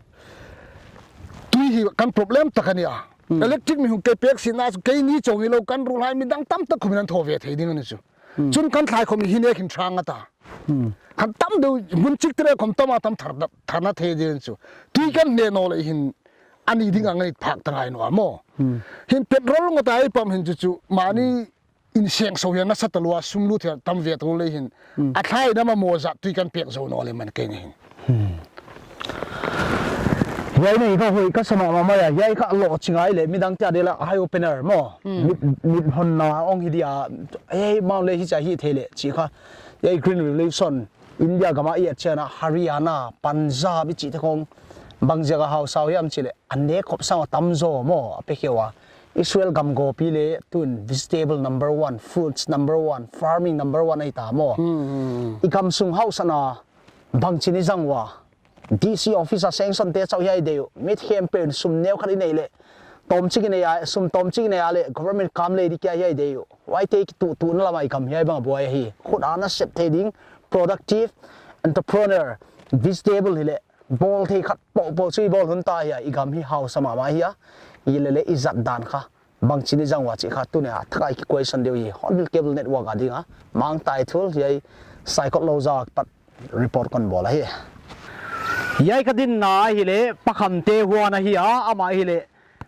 tui hi kan problem tak a ni a. Hmm. Electric mi hong kei pek sin la chu keini chauh hilou kan rul hai midang tamtak khawm in an thaw ve thei ding a ni chu. Hmm. Chun kan thlai khawm hi nek in thang a ta. Hmm. Kan tam deuh mun chik te leh khawm tam a tam thar, thar na thei ding chu. Tui kan ne nawn leh hin a ni ding a ngai phak ta ngai nua maw. Hmm. Hin petrol ngawt a i pump hin chu chu mahni in seng so hian nasa ta lua sum lut hian tam ve ta leh hin. Hmm. A thlai na mah maw zat tui kan pek zo nawn leh man kei ni hin. Hmm. Hiai nei kha hoih ka sa mahmah a, hiai kha lawchin ngai leh midangte a ding a eye opener maw. Hmm. Mit, mit honna ong hi dia, ei, mau leh hi cha hi thei leh chi kha. Hiai Green Revolution, India gam a i et chiang a Haryana, Punjab i chihte khong bang ziak a hausa uh hiam chih leh, a nek khop sang a tam zaw maw, a pe khia ua. Israel gam gopi leh tun vegetable number one, fruits number one, farming number one ahi ta maw. Hmm, hmm, hmm. I gam sung hausana bangchin i zang ua. D C office a sanction te chauh hiai deuh. Mi khempeuh in sum neu khat i nei leh. Tawmchik i nei a, sum tawmchik i nei a leh government kam lei di kia hiai deuh. Huaite kituhtuhna lam a i gam hiai bang a buai hi. Khut a nasep thei ding, productive, entrepreneur, vegetable hi leh. Bawl thei khat pohpoh chu i bawl hun ta hia, i gam hi hausa mahmah hia. I leh leh i zat dan kha. Bangchin i zang ua chih kha tuni a thak a i ki question deuh hi. Hornbill Cable Network a ding a. Mangthai Thul hiai Saikot Louza pat report kon bawl ahi. Hiai ka dinna ahi leh, Pa Khamte huan ahi a, amah ahi leh.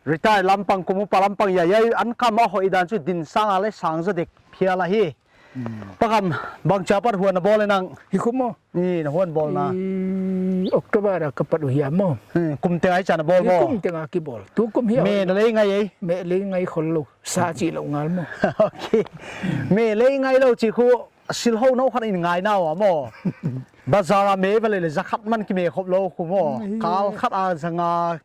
Retire lampang kum upa lampang hia, hiai an kam a hoih dan chu din sang a leh sang zaw dek phial ahi. Hmm. Pa Kham, bangchi a pat huan na bawl e nang? Hi kum maw? Ni, na huan bawlna. I October a ka pat uh hiam maw. Hmm, kum teng a i chan a bawl maw. Kum teng a kibawl. Tukum hi a. Me na lei ngai ei. Me lei ngai khol lou. Sa chih lou ngal maw. Okay. Me lei ngai lou chih khu silhou nou khat in ngai na ua maw. Bazar a me va lei leh za khat man ki me khop lou khu maw. Hmm, hi. Kal khat a za nga.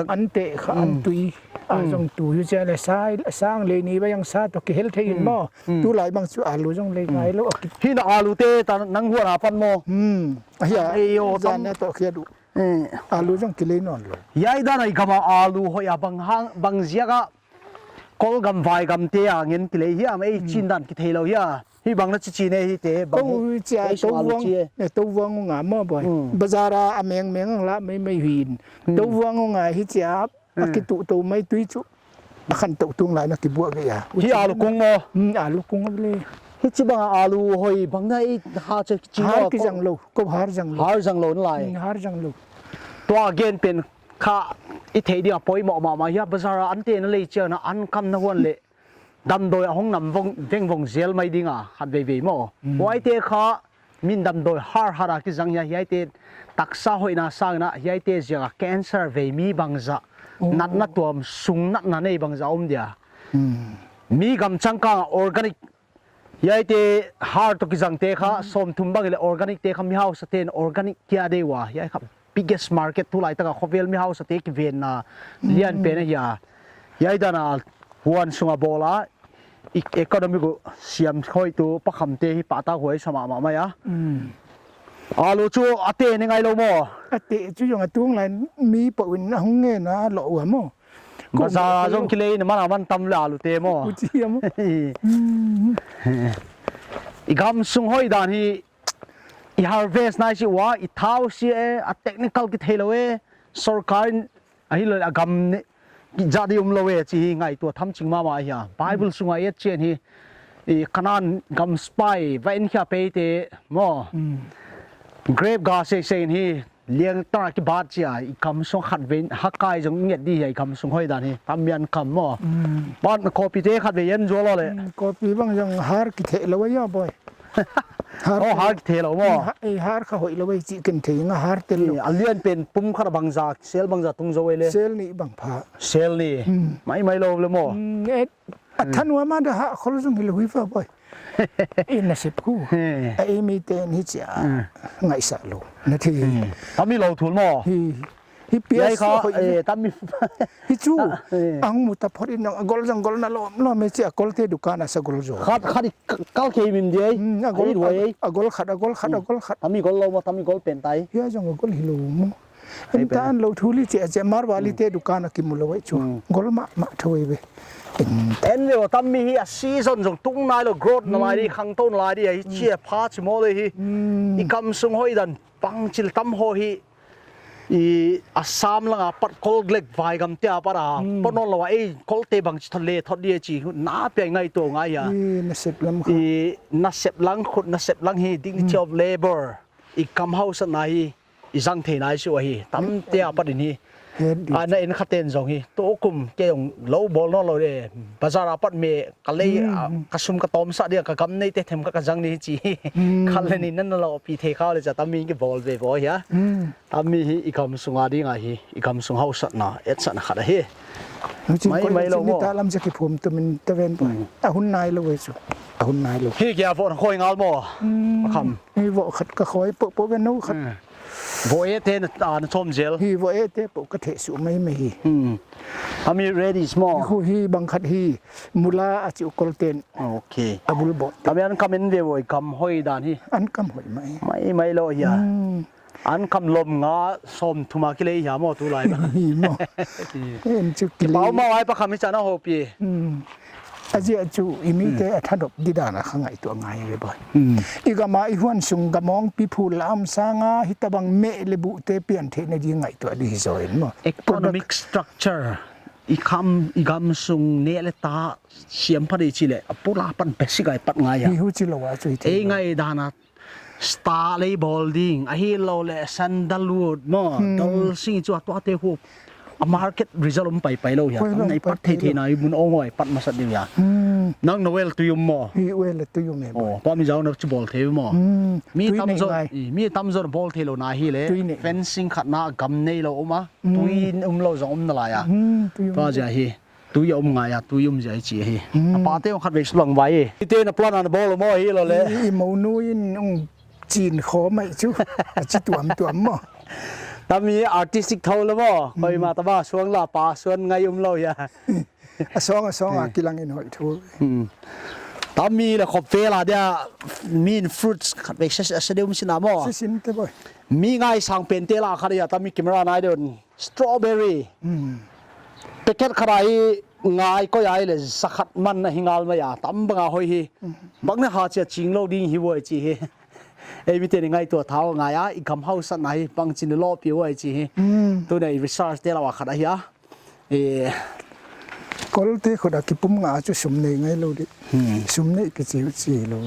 An teh kha an tui. A zong tui uh chia leh sa, sang lei ni va yang sa toh kihel thei in maw. Hmm. Tulai bang chu alu zong lei ngai lou. Hi na alu te ta nang huan a pan maw. Hmm. Ahi a. Ei o, zan tam na toh khia duh. Eh. Alu zong kilei nawn lou. Hiai dan a i gam a alu hoih a bang hang, bang ziak a Kawlgam Vaigamte a ngen kilei hiam ei chin dan kithei lou hia. Hi bang na chi chi ne hi te, bang ko hi, hi chia, ei to sual vuang, chi e. Ne to vuang u nga maw boi. Hmm. Bazar a a meng meng ang la mai mai hin. Hmm. To vuang u nga hi chia, a kituh to mai tui chu. A khan to tung lai na kibuak ge ya. Hi alu kung maw. Hmm, alu kung a le. Hi chi bang a alu hoih bang na ei ha che chi maw. Har ki zang lou, ko har zang lou. Har zang lou na lai. Hmm, har zang lou. Tua gen pen kha i thei dia poimoh mahmah hia bazar a an te na lei chia na an kam na huan leh. Damdawi a hong nam vong, veng vong zel mai ding a, khat veivei maw. Mm. Huaite kha, min damdawi har har a kizang hia, hiaite taksa hoihna sangin a, hiaite ziak a cancer vei mi bangzah, natna tuam sung natna nei bangzah om dia. Mm. Mi gam changkang a organic, hiaite har toh kizangte kha, sawmthum bang i leh organic te kha mi hausate'n organic kia dei ua, hiai kha biggest market tulai taka khovel mi hausate kivenna lian pen ahi a. Hiai dan a huan sunga bawl a, I economic uh siam khoi tu Pakham te hi pahtak huai sa mahmah mai a. Hmm. Alu chu a teh ni ngai lou maw? A teh chu zong a tung lai mi pau in a hong ngen a lo ua maw. Bazar zong kilei na man a man tam le alu te maw. Kuchi a maw. Hmm. I gam sung hoih dan hi i harvest nai si ua, i thau si e, a technical kithei lou e, sorkar in ahi lou a gam ne, ki jadi um lou e, chi hi ngaihtuah tham ching mahmah hi a. Bible sunga et chian hi, i Canaan gam spy, va en khia pei te, maw. Hmm. Grape ga sei sei hi, liang ta ki bat chia, i gam sung khat ven, Hagai zong nget di hi, i gam sung hoih dan hi, tam mian kam maw. Hmm. Bat na kopi te khat ve yen zual le. Hmm, kopi bang zong har kithei lou ya boy. Har Oh, te har kithei lou maw. Hmm, ha-, eh, har kha hoih lou e chi ken thei nga har tel lou. Eh, a lian pen pum khat bangza, sel bangza tung zo e le. Sel nih bang pha. Sel nih. Hmm. Mai mai lou le maw. Hmm, eh, a than ua ma da ha khol zong hi lou hi fa boy. Eh, nasep khu. Eh. A ei mi te ni chia. Hmm. Ngaihsak lou. Na thi. Hmm. Tami lou thul maw. Hi. Hi pias Yai kha, hoih eh, le. Tami. Hi chu, Ah, eh. ang mu ta phot in a gol zang gol na lom lom e chi a Kolte dukan a sa gol zo. Khat, khat i k-, kal kei mim di ai. Hmm, a gol, Ai, ruai ai. a gol khat, a gol khat, a Hmm. gol khat. Tami gol lou maw, tami gol pen tai. Hia zong a gol hi lou maw. Ai, En pen tan ai. lou thu li chi a chi a Marwari Hmm. te dukan a ki mu lou ai chu. Hmm. Gol mahmah thu ai ve. En En ve o, tami hi a season zong tung nai lou, growth na lai di, Hmm. khangtou na lai di, a hi Hmm. chi a pha chi maw le hi. Hmm. I gam sung hoih dan, bangchil tam ho hi. I Assam langa pat Kol Glek vai gam te a pat a Hmm. pon nawn lou a ei Kolte bangchi thot le thot di e chi na pia ngaihtuah ngai a. I nasep lam kha. I nasep lang khut nasep lang hi dignity Hmm. of labor. I gam hausatna hi i zang thei nai su a hi. Tam te a pat in hi. He di. A na en kha ten zong hi. Tukum kei zong lou bawl nawn lou le. Bazar a pat me ka lei Hmm. a, ka sum ka tawm sa di a ka gam nei te them ka ka zang ni chi. Hmm. Khat le ni nan na lou pi thei kha le cha tami ki bawl ve bawl hia. Hmm. Tami hi i gam sunga ding a hi, i gam sung hausatna, etsakna khat a hi. Mai, mai lou maw. Ni ta lam zaki phum tu min ta ven poi. Hmm. A hun nai lou e chu. A hun nai lou. Hi kia vo khoi ngal maw. Hmm. Pakham. Hi vo khat ka khoi po po ve no khat. Hmm. Vo e te na, ah, na chom zel. Hi vo e te po ka the su mai mai hi. Hmm. Ami ready maw. Hi khu hi bang khat hi. Mula a chi u Kolten. Okay. A bul bo. Ami an kam en ve vo i gam hoih dan hi. An kam hoih mai. Mai, mai lou hia. Hmm. An kam lom nga sawm thum a kilei hia maw tulai ba. Hi maw. En chu kilei. Pau maw ai Pakham i chana hopi. Hmm. A zia chu i mi te Hmm. a thadop di dan a kha ngaihtuah ngai ve boy. Hmm. I gam a i huan sung gamong pi phu lam sanga hi tabang me le bu te pian theihna di ngaihtuah di hi zaw in maw. Economic structure. I kham, i gam sung ne le ta siam pha di chi le. A pula pan basic ai pat ngai a. Hi hu chi lou a chu hi Ei thei ngai dan a Star lei bawl ding, ahi lou le sandalwood maw, Hmm. dol sing chu a tua te hu. A market result um pai pai lou hia. Pai lou, Tam nei pai pat thei pai thei lou. na i mun ong oi pat masa diu hia. Hmm. Nang na well tui um maw. Hi well tui um e. Oh, pa mi zau na chu bawl thei maw. Hmm. Mi Tui tam nei zo, ngai. i, mi tam zo bawl thei lou na hi le. Tui nei. Fencing khat na gam nei lou um a. Hmm. Tui um lou zong um na lai a. Hmm, tui um. Tua zia hi. Tui a um ngai a, tui um zia i chi hi. Hmm. A pa te ong khat vei sulang vai. I te na plan an bawl maw hi lou le. I, i monu in ong chin kho mai chu. A chi tuam tuam maw. Tami artistic thau le maw. Hmm. Koi ma tama suang la pa suan ngai um lou hia. A song a song a Hmm. kilang in hoih thu. Hmm. Tami le khop ve la dia min fruits khat vei sa sa de um sina maw. Sisin te boy. Mi ngai sang pen te la khat dia tami camera nai de un. Strawberry. Hmm. Packet khat a i ngai koi ai le za khat man na hi ngal mai a tam bang a hoih hi. Hmm. Bang na ha chia ching lou ding hi voi chi hi. Ei mi te ni ngaihtuah thau ngai a i gam hausatna hi bangchin lou pi voi chi hi. Hmm. Tu nei research te la wa khat a hi a. E. Kolte khut a kipum nga chu sum nei ngai lou di. Hmm. Sum nei kichi chi lou.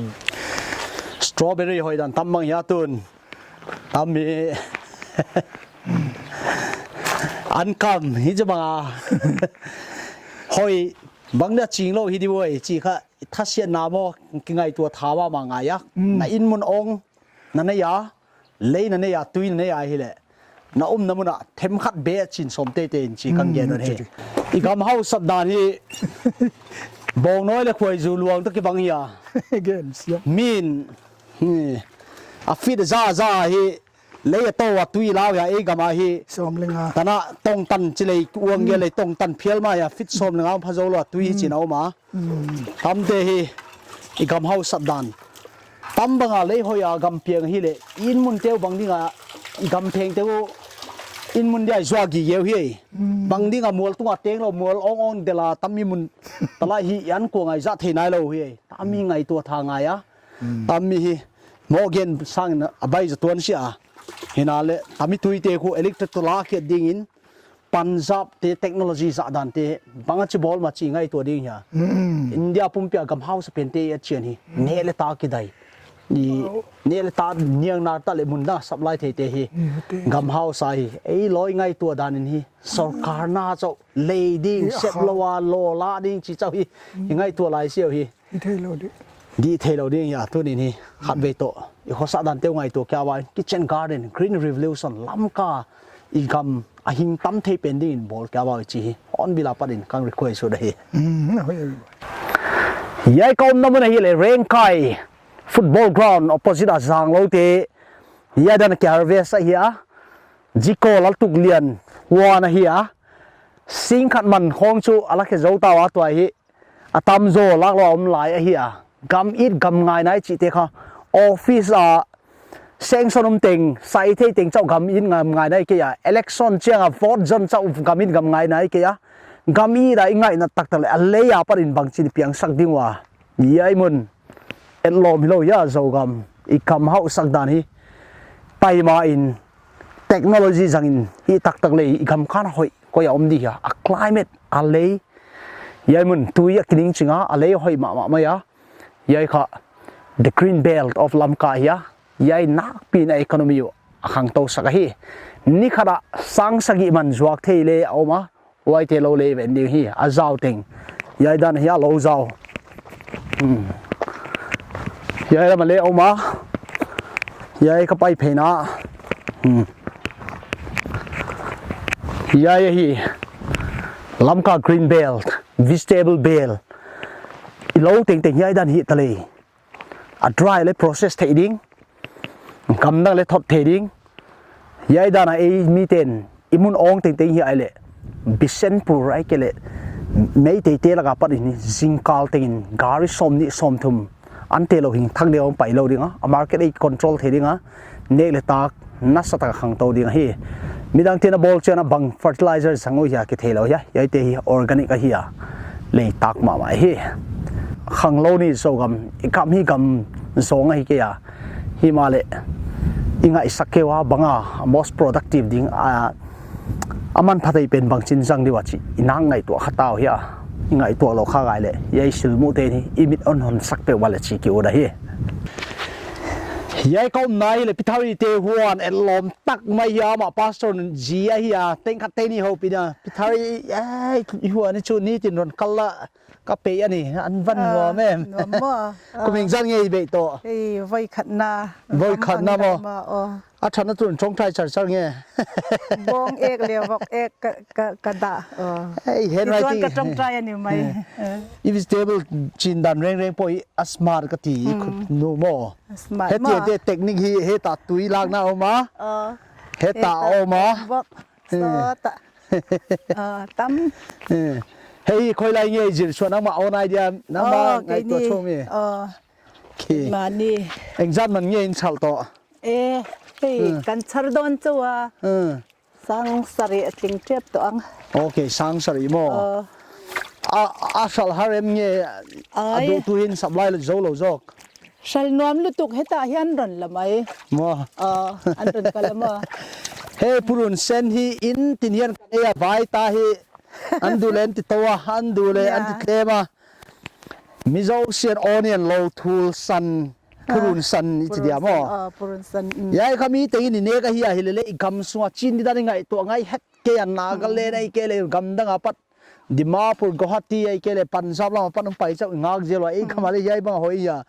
Strawberry hoih dan tam bang hia tun. Tami. An kam hi chu bang a. Hoih bang dia ching lou hi di voi chi kha thasiatna maw kingaihtuah thau a ma ngai a. Hmm. Na in mun ong na nei a lei na nei a tui na nei a hi le. Na umna mun a them khat be chin sawm te te in chi kan Hmm, gen un hi. chi, chi. I gam hausat dan hi. Bawng noi le khuai zu luang ta kibang hia. Gen siam. Min. Hmm. A fit za za hi. lei a tou a tui lau hia ei gam a hi. Sawm le nga. Tana tong tan chi lei uang ge lei tong tan phial ma hia fit sawm le nga pha zou lou a tui hi chin a om a. Tamte hi i gam hausak dan. Tam banga lei hoih a gam piang hi leh, inn mun teu bang dinga i gam pheng teu inn mun dia i zuak gige uh hi. Bang dinga mual tunga teng lou, mual ong ong dela tam mi mun tala hi i an kua ngai zat thei nai lou hi. Tam mi ngaihtuah tha ngai a. Tam mi hi moh gen sang a bai za tuan sia. Hina le tam mi tuite khu electric toh la khiat dingin Punjab te technology zah dan te bang a chi bawl ma chi ngaihtuah ding hia. India pumpi a gam hausa pen te a chian hi. Neh le ta kidai. I neh le ta niang na ta le mun dang supply thei te hi. Gam hausa hi. Ei loi ngaihtuah dan in hi. Sorkar na chauh lei ding, sep lou a, lou la ding chi chauh hi. I ngaihtuah lai siau hi. Di thei lou ding. Di thei lou ding hia, tunin hi. Khatvei toh. I khosa dan teu ngaihtuah kia ua, kitchen garden, green revolution, Lamka, i gam a hing tam thei pen dingin bawl kia ua chi hi. Hon bila patin kang request uh da hi. Hiai ka omna mun ahi leh Rengkai football ground opposite a zang lou te. Hiai dan kia harvest ahi a. Zikol a tuk lian wan ahi a. Sing khat man khong chu a la khe zou ta ua tua hi. A tam zaw lak lou a om lai ahi a. Gam it gam ngai nai chihte kha office a sanction um teng, sai thei teng chauh gam it gam ngai nai kei a. Election chiang a vote zon chauh gam it gam ngai nai kei a. Gam it a i ngaihna taktak leh a lei a patin bangchin piangsak ding ua. Hiai mun etlawm hilou hia Zogam i gam hausak dan hi. Pai ma in technology zangin hi taktak lei i gam khan hoih koi a om di hia. A climate a lei. Hiai mun tui a kining chinga a lei hoih mahmah mai a. Hiai kha the green belt of Lamka hia. Hiai nakpi in a economy uh a khangtou sak ahi. Ni khat a sang sagih man zuak thei le a om a. Huaite lou lei ven ding hi a zau teng. Hiai dan hia lou zau. Hiai lam a le om a. Hiai ka pai pheina. Hiai ahi Lamka green belt, vegetable belt. I lou tengteng hiai dan hi ta lei. A dry le process thei ding. Gam dang le thot thei ding. Hiai dan a ei miten i mun ong tengteng hi ai le Bishnupur ai ke le Meitei te laka pat in zingkal tengin gari sawmnih sawmthum an te lou hing thak deuh pai lou ding a. A market ei control thei ding a. Nek le tak nasa tak a khangtou ding ahi. Midang ten a bawl chiang a bang fertilizer zang uh hia kithei lou hia. Hiaite hi organic ahi a. Lei tak mahmah hi. Khanglou ni Zogam, i gam hi gam zong ahi kei a. Himahleh i ngaihsak kei ua bang a most productive ding a, a manpha thei pen bangchin zang di ua chih i nak ngaihtuah kha ta uh hia. I ngaihtuah lou kha ngai leh hiai silmuh te ni i mit hon hon sak peuh ua le chi ki ut ahi. Hiai ka omna hi le Pithari te huan etlawm tak mai hia, amah pastor zi ahi a, teng khat teng ni houpih na. Pithari, ai, i huan i chu ni tin ron kal la ka pe a ni, an van nuam em. Nuam maw? Kum hing zan ngei bei toh. Ei, voi khatna. Voi khatna maw? A than a tun tong tai char char nge. Bawng ek le vok ek ka, ka, ka dah. Ei, handwriting. Tuan ka tong tai a ni mai. I vegetable chin dan reng reng poi a smart ka ti khut nu maw. Smart maw. Heti te technique hi heta tui lakna om a. Heta om a. Vok. Sawta. Tam. Hei, khoilai ngei zir suan nangmah own idea nangmah ngaihtuah chom e. Mani. Engzat man ngei in sal toh. Eh, hei, kan char dawn chauh a. Sang sarih a tling tep toh ang. Ok, sang sarih maw. A, a sal har em nge a duh tuhin supply zou lou zawk. Sal nuam lutuk heta hian ron la mai. Maw. An ron kal la maw. Hei, purun sen hi in tin hian kan ei a vai ta hi. An duh le an ti tou a, an duh le an ti tlem a. Mizo sian onion lo thul san, purun san i chi dia maw. Hiai kha mi tengin i nek ahi a, hilele i gam sunga chin di dan i ngaihtuah ngai het kei a, Nagaland ai ke le gam dang a pat Dimapur, Guwahati ai ke le Punjab lam a pat hong pai chauh i ngak zel ua, ei kham a le hiai bang hoih a.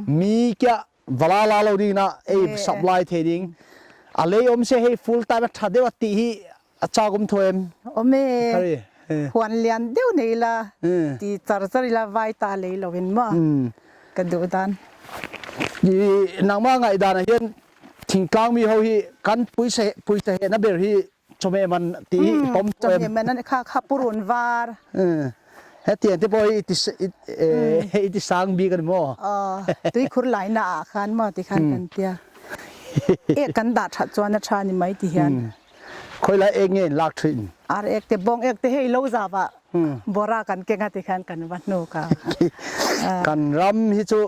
Mi kia va la la lou ding na, ei supply thei ding. A lei om se hei full time a tha deuh a ti hi a chak om thou em. Om e. Huan lian deuh nei la. Ti char char i la vai ta lei lou in maw. Ka duh dan. Nangmah ngaihdan a hian Thingtlang mi ho hi kan puisa, puisa hehna ber hi chom e man ti Hmm, pom chom e man. Chom e man an kha, kha purun var. Eh, heti ente poi iti s-, it, eh, iti sang bi kan mo. Ah, tui khur lai na a khan mo ti khan Hmm. kan tia. E kan dah that chuan a tha ni mai ti hian. Hmm. Khoi lai ek nge lak thin. Ar ek te bawng ek te hei lo za va. Hmm. Bora kan kenga ti khan kan va hnu ka. Ah. Kan ram hi chu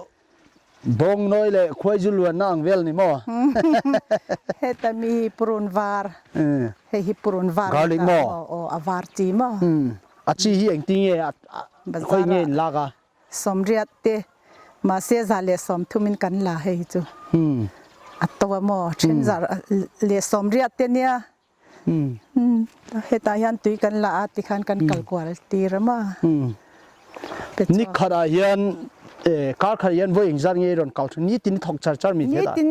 Bawng nawi leh khuaizu luan nang vel ni maw? Heta mi hi purun var. Eh. Hei hi purun var Garlic ta maw? Aw, aw, a var chi maw? Hmm. A chi hi engtin nge a, a, Bazar khoi nge ah. Lak a? Sawmriat te. Mahse za leh sawmthum in kan la hei chu. Hmm. A to a maw? Chen Hmm. za leh sawmriat te nia. Hmm. Hmm. Heta hian tui kan la a ti khan kan Hmm. kal kual tir a maw. Hmm. Pe Ni chu. Khat ah hian, eh, kar khat hian voi engzat nge rawn kal thu. Nitin thawk char char mi thei ta. Nitin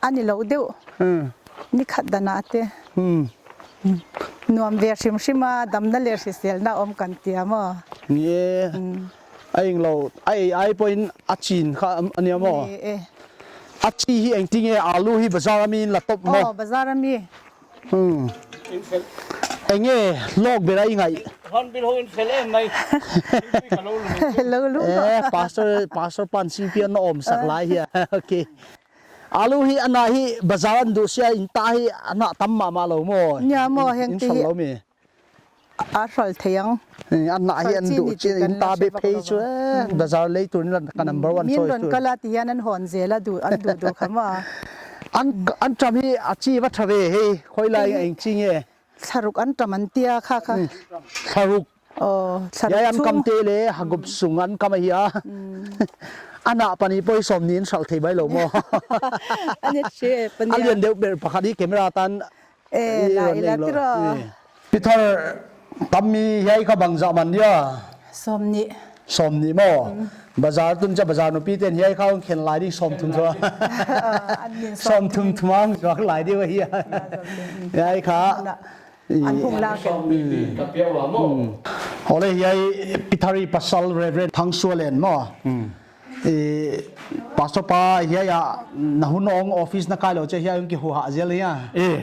a ni lo deuh. Hmm. Ni khat dan a te. Hmm. Hmm. Nuam ve hrim hrim a, damna leh hriselna awm kan tia maw. Ni e. Hmm. A eng lo, a ei ai pawhin a chin kha a nia maw. Ni e. A chi hi engtin nge alu hi bazar a mi in la tawp maw. Oh, bazar a mi. Hmm. Eng nge lawk ber a i ngaih. Hon bil ho in fel em mai. Lo lu. Eh, pastor, pastor pan C P N na awm sak lai hia. Okay. Alu hi ana hi bazar an duh sia in ta hi ana tam mah mah lo maw. Nia maw heng In ti sal hi. Lo mi. A hral thei ang. Eh, ana hi Hral an chi duh ni chi ti in kan ta la be hre phei bak chu lo. Eh, Hmm. bazar lei tur ni la ka number one Min choice ron tur. Kala ti hian an hon zel a duh, an duh duh kha maw. An, an tam hi a chi va tha ve hei. Khoi lai Hei hi. Eng chi nge. Thlaruk an tam an tia kha kha. Hmm. Thlaruk. Oh, thlaruk Yai an chung. Kam te le, hagup sung an kam ahi a. Hmm. Ana pani poi sawmni in sal thei bai lo maw. Ani che, pani A a. Lian deuh ber pakhat hi camera tan. Eh, I la, ron i la eng lo. Tiro. Eh. Peter, tam mi hiai kha bangzah man dia. Sawmni. Sawmni maw. Hmm. Bazar tun cha bazar nupi ten hiai kha khen lai ding sawmthum thua. Ah, an min Sawmthum sawmthum. Thum ang zuak lai ding ahi a. Ah, sawmthum. Hiai kha. Na. An hung la ke. Hmm. Ole hiai Peter i pasal Reverend Thangsualen maw. Hmm. Eh, Pastor pa hiai a na hun ong office na kai lo che hiai ong ki hu ha zel hia. Eh.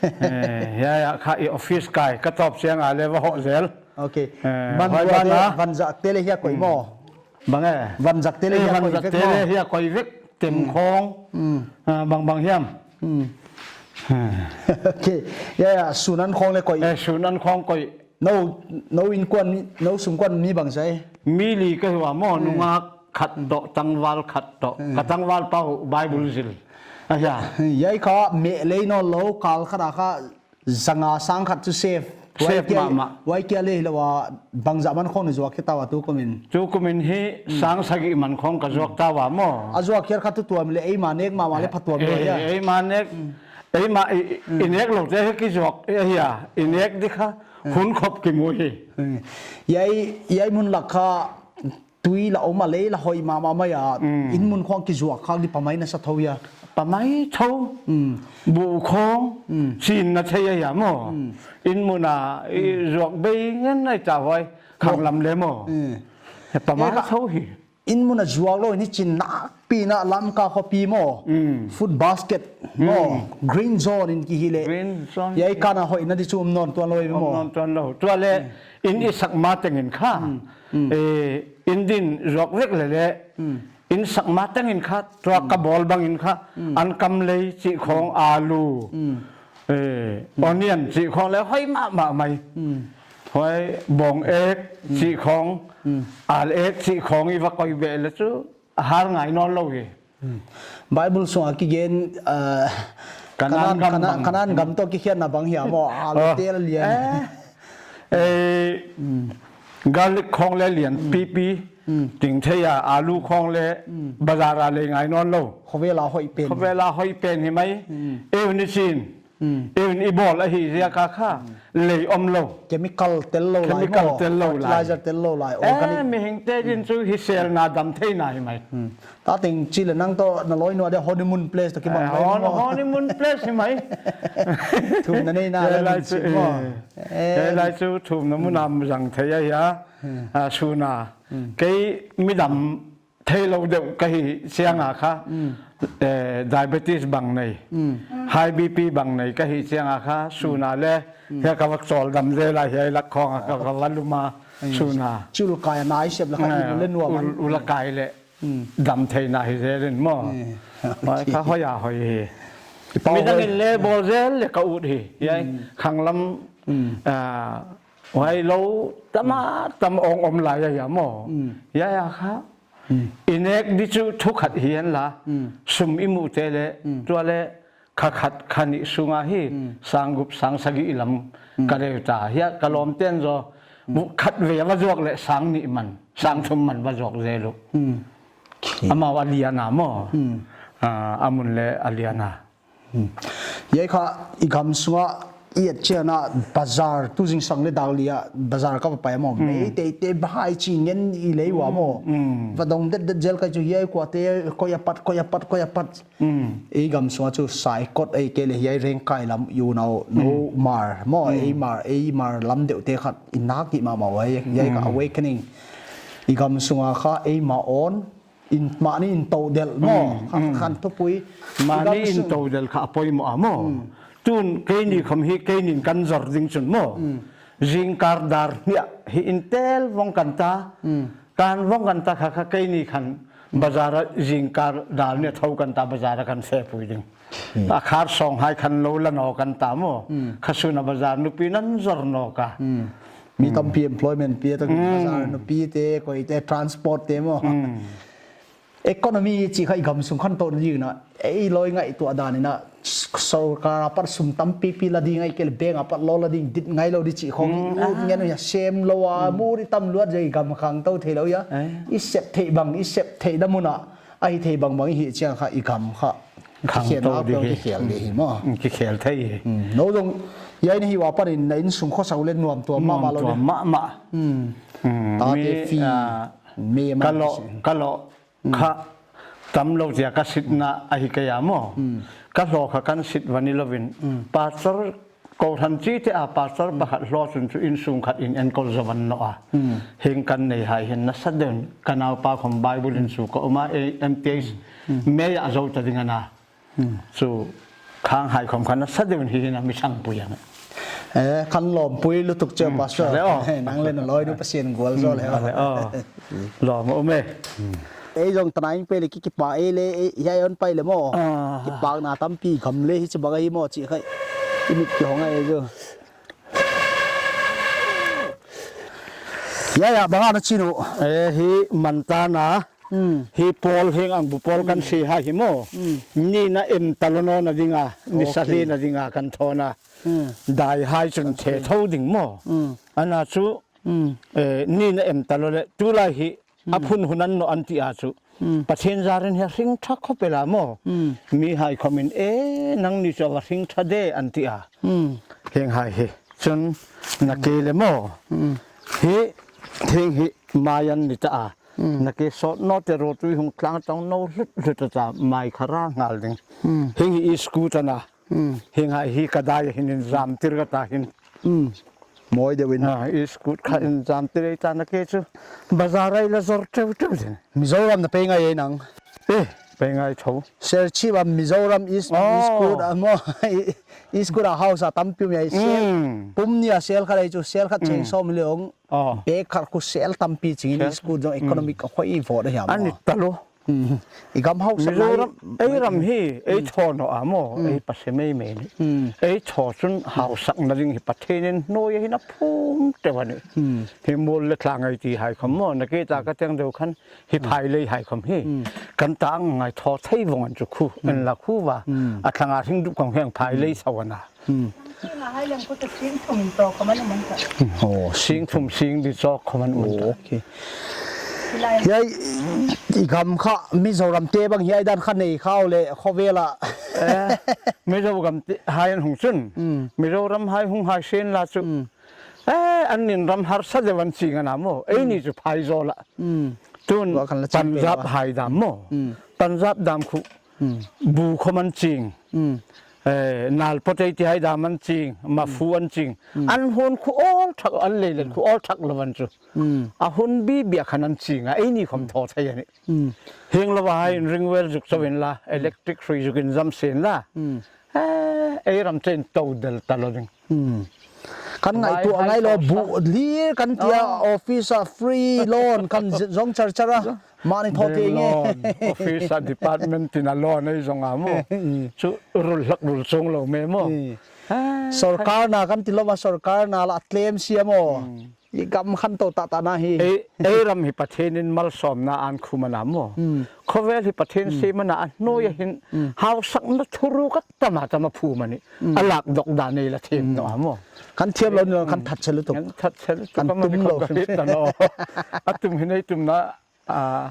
Eh, hiai a kha i office kai ka tawp chiang a le va hoh zel. Okay. Eh, Man huai bua ban te a. Van zak te le hiai koih Hmm. maw. Bang e? Van zak te le Eh, hiai van koih zak vek te maw. Le hiai koih vek. Tem Hmm. khong. Hmm. Ah, bang bang hiam. Hmm. Hmm. Okay. Ya, ya, sun an khong le koih. Eh, sun an khong koih. No, no inkuan mi, no sungkuan mi bang sai. Mi li ka hi ua maw, Hmm. nungak khat toh, tangval khat toh. Hmm. Ka tangval pa hu Bible zil. Ah, ya. Hiai kha meh lei nawn lou, kal khat a kha zanga sang khat chu save. Save Huai kia, mahmah. Huai kia le hi lo a bangzah man khong na zuak hi ta ua tu kumin. Tu kumin hi Hmm. sang sagih man khong ka zuak ta ua maw. A zuak hial kha tu tuam le eima nek mahmah le phatuam Eh, lo hia. eh, eima nek, Hmm. eima i, i, Hmm. i nek lo te hi ki zuak, eh, hia, i nek di kha, Hmm. hun khop ki mu hi. Hmm. Hiai, hiai mun lak kha tui la om a lei la hoih mahmah mai a, Mm. in mun khong ki zuak khak di pamai na sa tho hia. Pamai tho. Mm. Bu khong, Mm. chin na thei a hia maw. Mm. In mun a, i Mm. zuak bei ngen nai ta huai, khang Maw. lam le maw. Mm. He pamai Eh, ka, tho hi. In mun a zuak lou ni chin nakpi na Lamka khopi maw. Mm. Food basket maw. Mm. Green zone in ki hi le. Green zone. Hiai kana hoihna di chu um nawn tuan lou hi maw. Um nawn tuan lou. Tua le, Mm. in i sak ma teng in kha. Mm. Mm. Eh, in din zuak vek le le, Hmm. in sak ma teng in kha, tua ka Hmm. bawl bang in kha, Hmm. an kam lei chih khong Hmm. alu, Hmm. eh, Hmm. onion chih khong le hoih mahmah mai. Hmm. Huai bawng ek Hmm. chih khong, Hmm. al ek chih khong i va koih beh le chu, a har ngai nawn lou hi. Hmm. Bible sung a ki gen, ah, Kanan Kanan, gam Kanan, bang. Kanan gam toh ki khiatna bang hia maw, alu Oh. tel lian. Eh, eh, Hmm. garlic khong le lian Hmm. pipi, Hmm. ting thei a, alu khong le Hmm. bazar a lei ngai nawn lou. Khovel a hoih pen. Khovel a hoih pen hi mai. Hmm. Eu ni chin. Hmm. Eu ni i bawl ahi ziak a kha. Hmm. Lei om lou. Chemical tel lou lai Chemical maw. Tel lou lai. Fertilizer tel lou lai. Eh, Organic. mihing te din Hmm. chu hi sel na dam thei na hi mai. Hmm. Ta teng chi le nang toh na loi nua de honeymoon place toh ki bang Eh, mai hon-, maw. honeymoon place hi mai. Thumna nei na He le lai mun chu, chi maw. eh. Eh. He lai chu thumna mun Hmm. am zang thei a hia. Hmm. A, suna. Hmm. Kei midam thei lou deuh ka hi chiang a kha. Hmm. eh, diabetes bang nei, high B P bang nei ka hih chiang a kha, sun a leh, hiai ka va chawl dam zel a, hiai lak khong a ka, ka va lum a, sun a. Chul kai a nai sep leh kha, eh, i leh nuam a. Ul, ul a kai leh. Dam theihna hi zel in maw. Eh, mai kha hoih a hoih hi. Midang in leh bawl zel leh ka ut hi. Hiai, khanglam, ah, huai lou tam a tam ong om lai a hia maw. Hiai a kha. I nek di chu thu khat hi hen la. Sum i muh te leh, tua leh, kha khat kha nih sung a hi, sang gup sang sagih lam ka deuh ta. Hiai ka lawmte'n zaw, bu khat vei a va zuak leh sang nih man, sang thum man va zuak zel uh. Amau a lian a maw. Ah, a mun leh a lian a. Hiai kha i gam sung a i et chiang a bazar tu zingsang leh dak li a bazar ka va pai a maw. Mei teitei bahai chi ngen i lei ua maw. Va dong detdet zel ka chu hiai kuate koi a pat, koi a pat, koi a pat. Ei gam sung a chu saikot ei kei leh hiai Rengkai lam i unau, no mar maw, ei mar, ei mar lam deuh te khat i nak hi mahmah uh, hiai, hiai kha awakening. I gam sung a kha ei ma on, in, mahni in tou delh maw, kha, khan thupui. Mahni in tou delh kha a poimoh a maw. Tun keini khawm hi keini in kan zor ding chun maw. Zingkal dal nih a hi in tel vong kan ta. Kan vong kan ta kha, kha keini khan bazar a zingkal dal nih a thou kan ta, bazar a kan fepui ding. A khar sawng hai khan lou la nawn kan ta maw. Kha sun a bazar nupi nan zor nawn ka. Mi tampi employment pia ta, bazar nupi te, koi te, transport te maw. Economy chih kha i gam sung khan tou ding na, ei loi ngaihtuah dan in a, sorkar apat sum tampipi la ding ahihkeileh bank apat loan la ding, dit ngai lou di chih khong, ut ngen uh hia, sem lou a, muri tam luat zia i gam khang tou theilou hia. I sep theih bang, i sep theihna mun a, a hih theih bangbang i hih chiang kha i gam kha. Khang tou di hi. Kikhel di hi maw. Kikhel thei hi. No zong, hiai ni hi ua panin na innsung khosa uh leh nuam tuam mahmah lou di. Nuam tuam mahmah. Tate fee, ah, me man ka lou, ka lou. Kha, tam lou zia ka sitna ahi kei a maw. Ka hlaw kha kan sit va ni lou in. Pastor kohran chite a pastor pakhat hlaw chun chu innsung khat in enkol zou van nawn a. Hing kan nei hai hin nasa deuh in ka naupa khawm Bible in chu ka um a, M T H mei a zou ta ding ana. Chu khang hai khawm kha nasa deuh in hi hin a mi sangpui ang. Eh, kan lawmpui lutuk chiau, Pastor. Leh aw. Nang leh na lawinu Pasian gual zaw leh aw. Leh aw. Lawm um e. Ei zong tanain pai leh ki, kipak ei leh, ei, hiai hon pai leh maw. Kipakna tampi gam leh hichibang ahi maw chih kha i mit kihong a ei zong. Hiai a bang a na chin uh. Eh, hi mantana. Hi pawl heng ang bu pawl kan si hai hi maw. Ni na em ta lou nawn a ding a, ni sa leh na ding a kan thawn a. Dai hai chun che thou ding maw. Ana chu, eh, ni na em ta lou leh, tulai hi, a phun hun an nawn an ti a chu. Pathian zar in hi a hring tha khop el a maw. Mi hai khawm in, eh, nangni chu a va hring tha de an ti a. Heng hai hi. Chun na ke leh maw. Hi, heng hi, mai an ni ta a. Na ke sawt nawn te ro tui hung tlang tang nawn hlut hlut ta, mai kha ra ngal ding. Heng hi i scoot ana. Heng hai hi ka dai hin in zam tir ka ta hin. Mawi deuh in. Ah, i scoot kha in zam tir ei ta na ke chu. Bazar ai la zor teu teu din. Mizoram na pai ngai ei nang. Eh, pai ngai tho. Ser chi ba Mizoram is, i scoot a maw. I, i scoot a house a tampi mi ai sel. Pum ni a sel khat ei chu, sel khat cheng sawm leh ong. Bag khat khu sel tampi ching in i scoot zong economic a khoi i vot a hiam. Ani ta lou. I gam hausa Mizoram, ei ram hi, ei thaw nawn a maw, ei pase meimei ni. Ei thaw chun hausakna ding hi Pathian in nuai a hin a phum teu a ni. Hi mul leh tlang ei ti hai khawm maw, na ke ta ka teng deuh khan hi phai lei hai khawm hi. Kan ta ngai thaw thei vong an chu khu, en la khu va. A thlang a hring dup kong heng phai lei sau ana. Aw, sing thum sing di chawk khawm an um ta. Hiai, i gam kha Mizoram te bang hiai dan kha nei khau leh khovel a. Eh, Mizoram te hai an hung chun. Mizoram hai hung hai sen la chu. Eh, an nin ram harsa deuh an ching ana maw. Ei ni chu phai zaw la. Tun Punjab hai dam maw. Punjab dam khu. Bu khawm an ching. Eh, nal potei ti hai dam an ching, mafu an ching. An hun khu awl thak, an lei len khu awl thak lou an chu. A hun bibia khan an ching a, eini khom thaw thei a ni. Heng lou a hai in ring well zuk chou in la, electric hrui zuk in zam sen la. Eh, ei ram chen tou del ta lou ding. Kan ngaihtuah ngai lou, buh lir kan tia, office a free loan kan zong char char a. Mahni thaw thei nge. Loan, office a department tin a loan ei zong a maw. Chu rul hlak rul sung lou me maw. Sorkar na kan ti lou ma, sorkar na la tlem sia maw. I gam khan tou ta ta na hi. Ei, ei ram hi Pathian in malsawmna an khum ana maw. Khovel hi Pathian sem ana a nuai a hin. Hausakna thuru ka tama tama phum a ni. A lak dok dan ei la them nou a maw. Kan thiam lou ni lou kan that chelu tuk. Kan that chelu tuk. Kan tum lou. A tum hi nei tum na. A,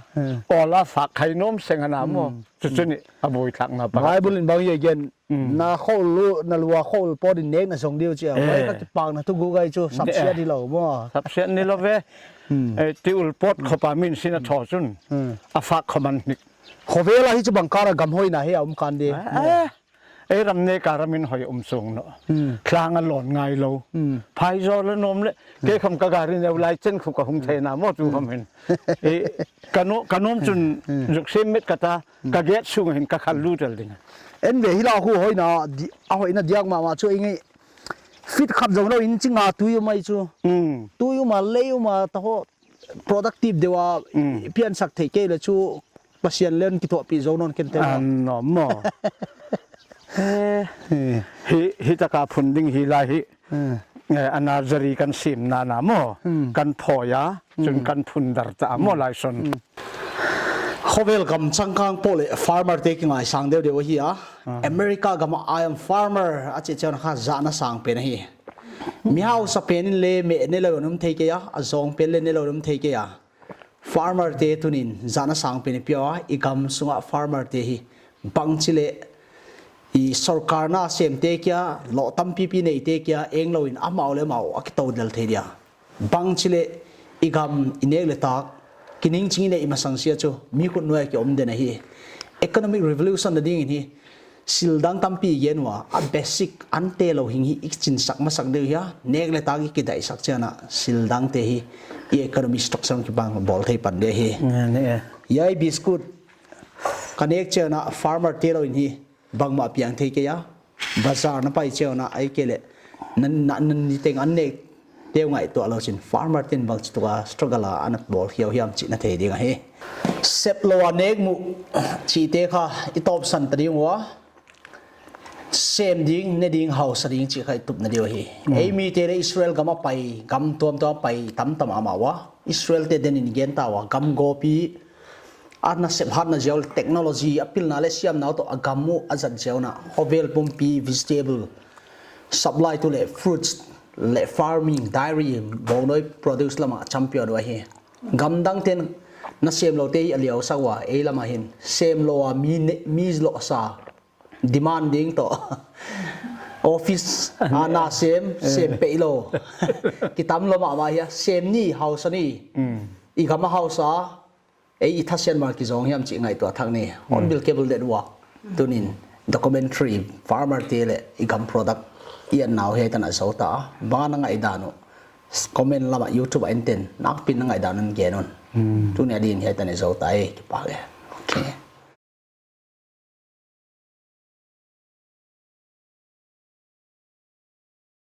awl a fak khai nom seng ana maw. Chu chu ni a boi thak na pa. Bible in bang ye gen. Na khol lu, na lua khol pot in nek na zong diu chia. Wai ka kipang na tu gu gai chu sapsia di lou maw. Sapsia ni lou ve. Eh, ti ul pot khopa min sin a thaw chun. A fak khoman nik. Khovel a hi chu bang kara gam hoina hi a um kan di. Ei ram ne ka ram in hoi um sung no. Tlang a lon ngai lou. Phai zo le nom le. Kei kham ka gari neu lai chen khu ka hung thei na maw tu kham hin. Ei, ka no, ka nom chun zuk sem met ka ta, ka gate sung hin ka khal lu tel ding. En ve hi la khu hoina, a hoina diak ma ma chu ei ngai. Fit khap zo no in chinga tui um ai chu. Tui um a lei um a ta ho. Productive deuh a piansak thei kei le chu Pasian len kithuahpih zo non ken te. An nom maw. Hi, hi taka phun ding hi lai hi. Eh, a nursery kan sim na na maw. Kan phoia, chun kan phun dar ta maw lai son. Khovel gam changkang pole farmer te kingaisang deuh deuh hi a. America gam a I am farmer a chi chiang kha zahna sang pen hi. Mi hausa pen in le me ne lou nom thei kei a, a zong pen le ne lou nom thei kei a. Farmer te tunin zahna sang pen i pia ua, i gam sunga farmer te hi bangchi le i sorkar na sem te kia, lo tampipi nei te kia, eng lou in amau le amau a kitou del thei dia. Bangchi le i gam i nek le tak, kining ching i nei i masang sia chu, mi khut nuai ki om den ahi. Economic revolution na ding in hi, sil dang tampi gen ua, a basic ante lou hing hi i chin sak masak deuh hia, nek le tak i kidai sak chiana, sil dang te hi, i economy structure kibang bawl thei pan deuh hi. Nga ne e. Yai biscuit, ka nek chiana farmer te lou in hi, bangmah piang thei kei a, bazar na pai chiana, ai ke le, nan, nan, nan ni teng an nek, teu ngaihtuah lou chin farmer ten bangchi tuk a struggle a ana bawl hiau hiam chih na thei ding ahi. Sep lou a nek mu chih te kha i tawpsan ta ding ua. Sem ding, ne ding, hausa ding chih kha i tup na ding ahi. Ei mi te le Israel gam a pai, gam tuamtuam a pai tamtam a om ua. Israel te den in gen ta ua, gam gopi a nasep hatna ziau le technology a pilna le siamna uh toh a gam uh a zat ziau na, khovel pumpi, vegetable, supply tu le fruits le farming, dairy, bongnoi produce lama champion uh ahi. Gam dang ten nasem lou te hi a liau sak ua, ei lama hin sem lou a mi ne, mi lou sa, demand ding toh. Office a na sem, sem pei lou. Kitam lou mahmah hia, sem ni, hausa ni. I gam a hausa, ei i thasian mal kizong hiam chih ngaihtuah thak ni. Hon bil kebul det ua. Tunin documentary farmer te le i gam product i en nau hiai tan a zou ta. Bang a na ngaihdan uh. Comment lama YouTube a en ten. Nakpi in na ngaihdan un gen un. Tuni a din hiai tan i zou ta e, kipak e.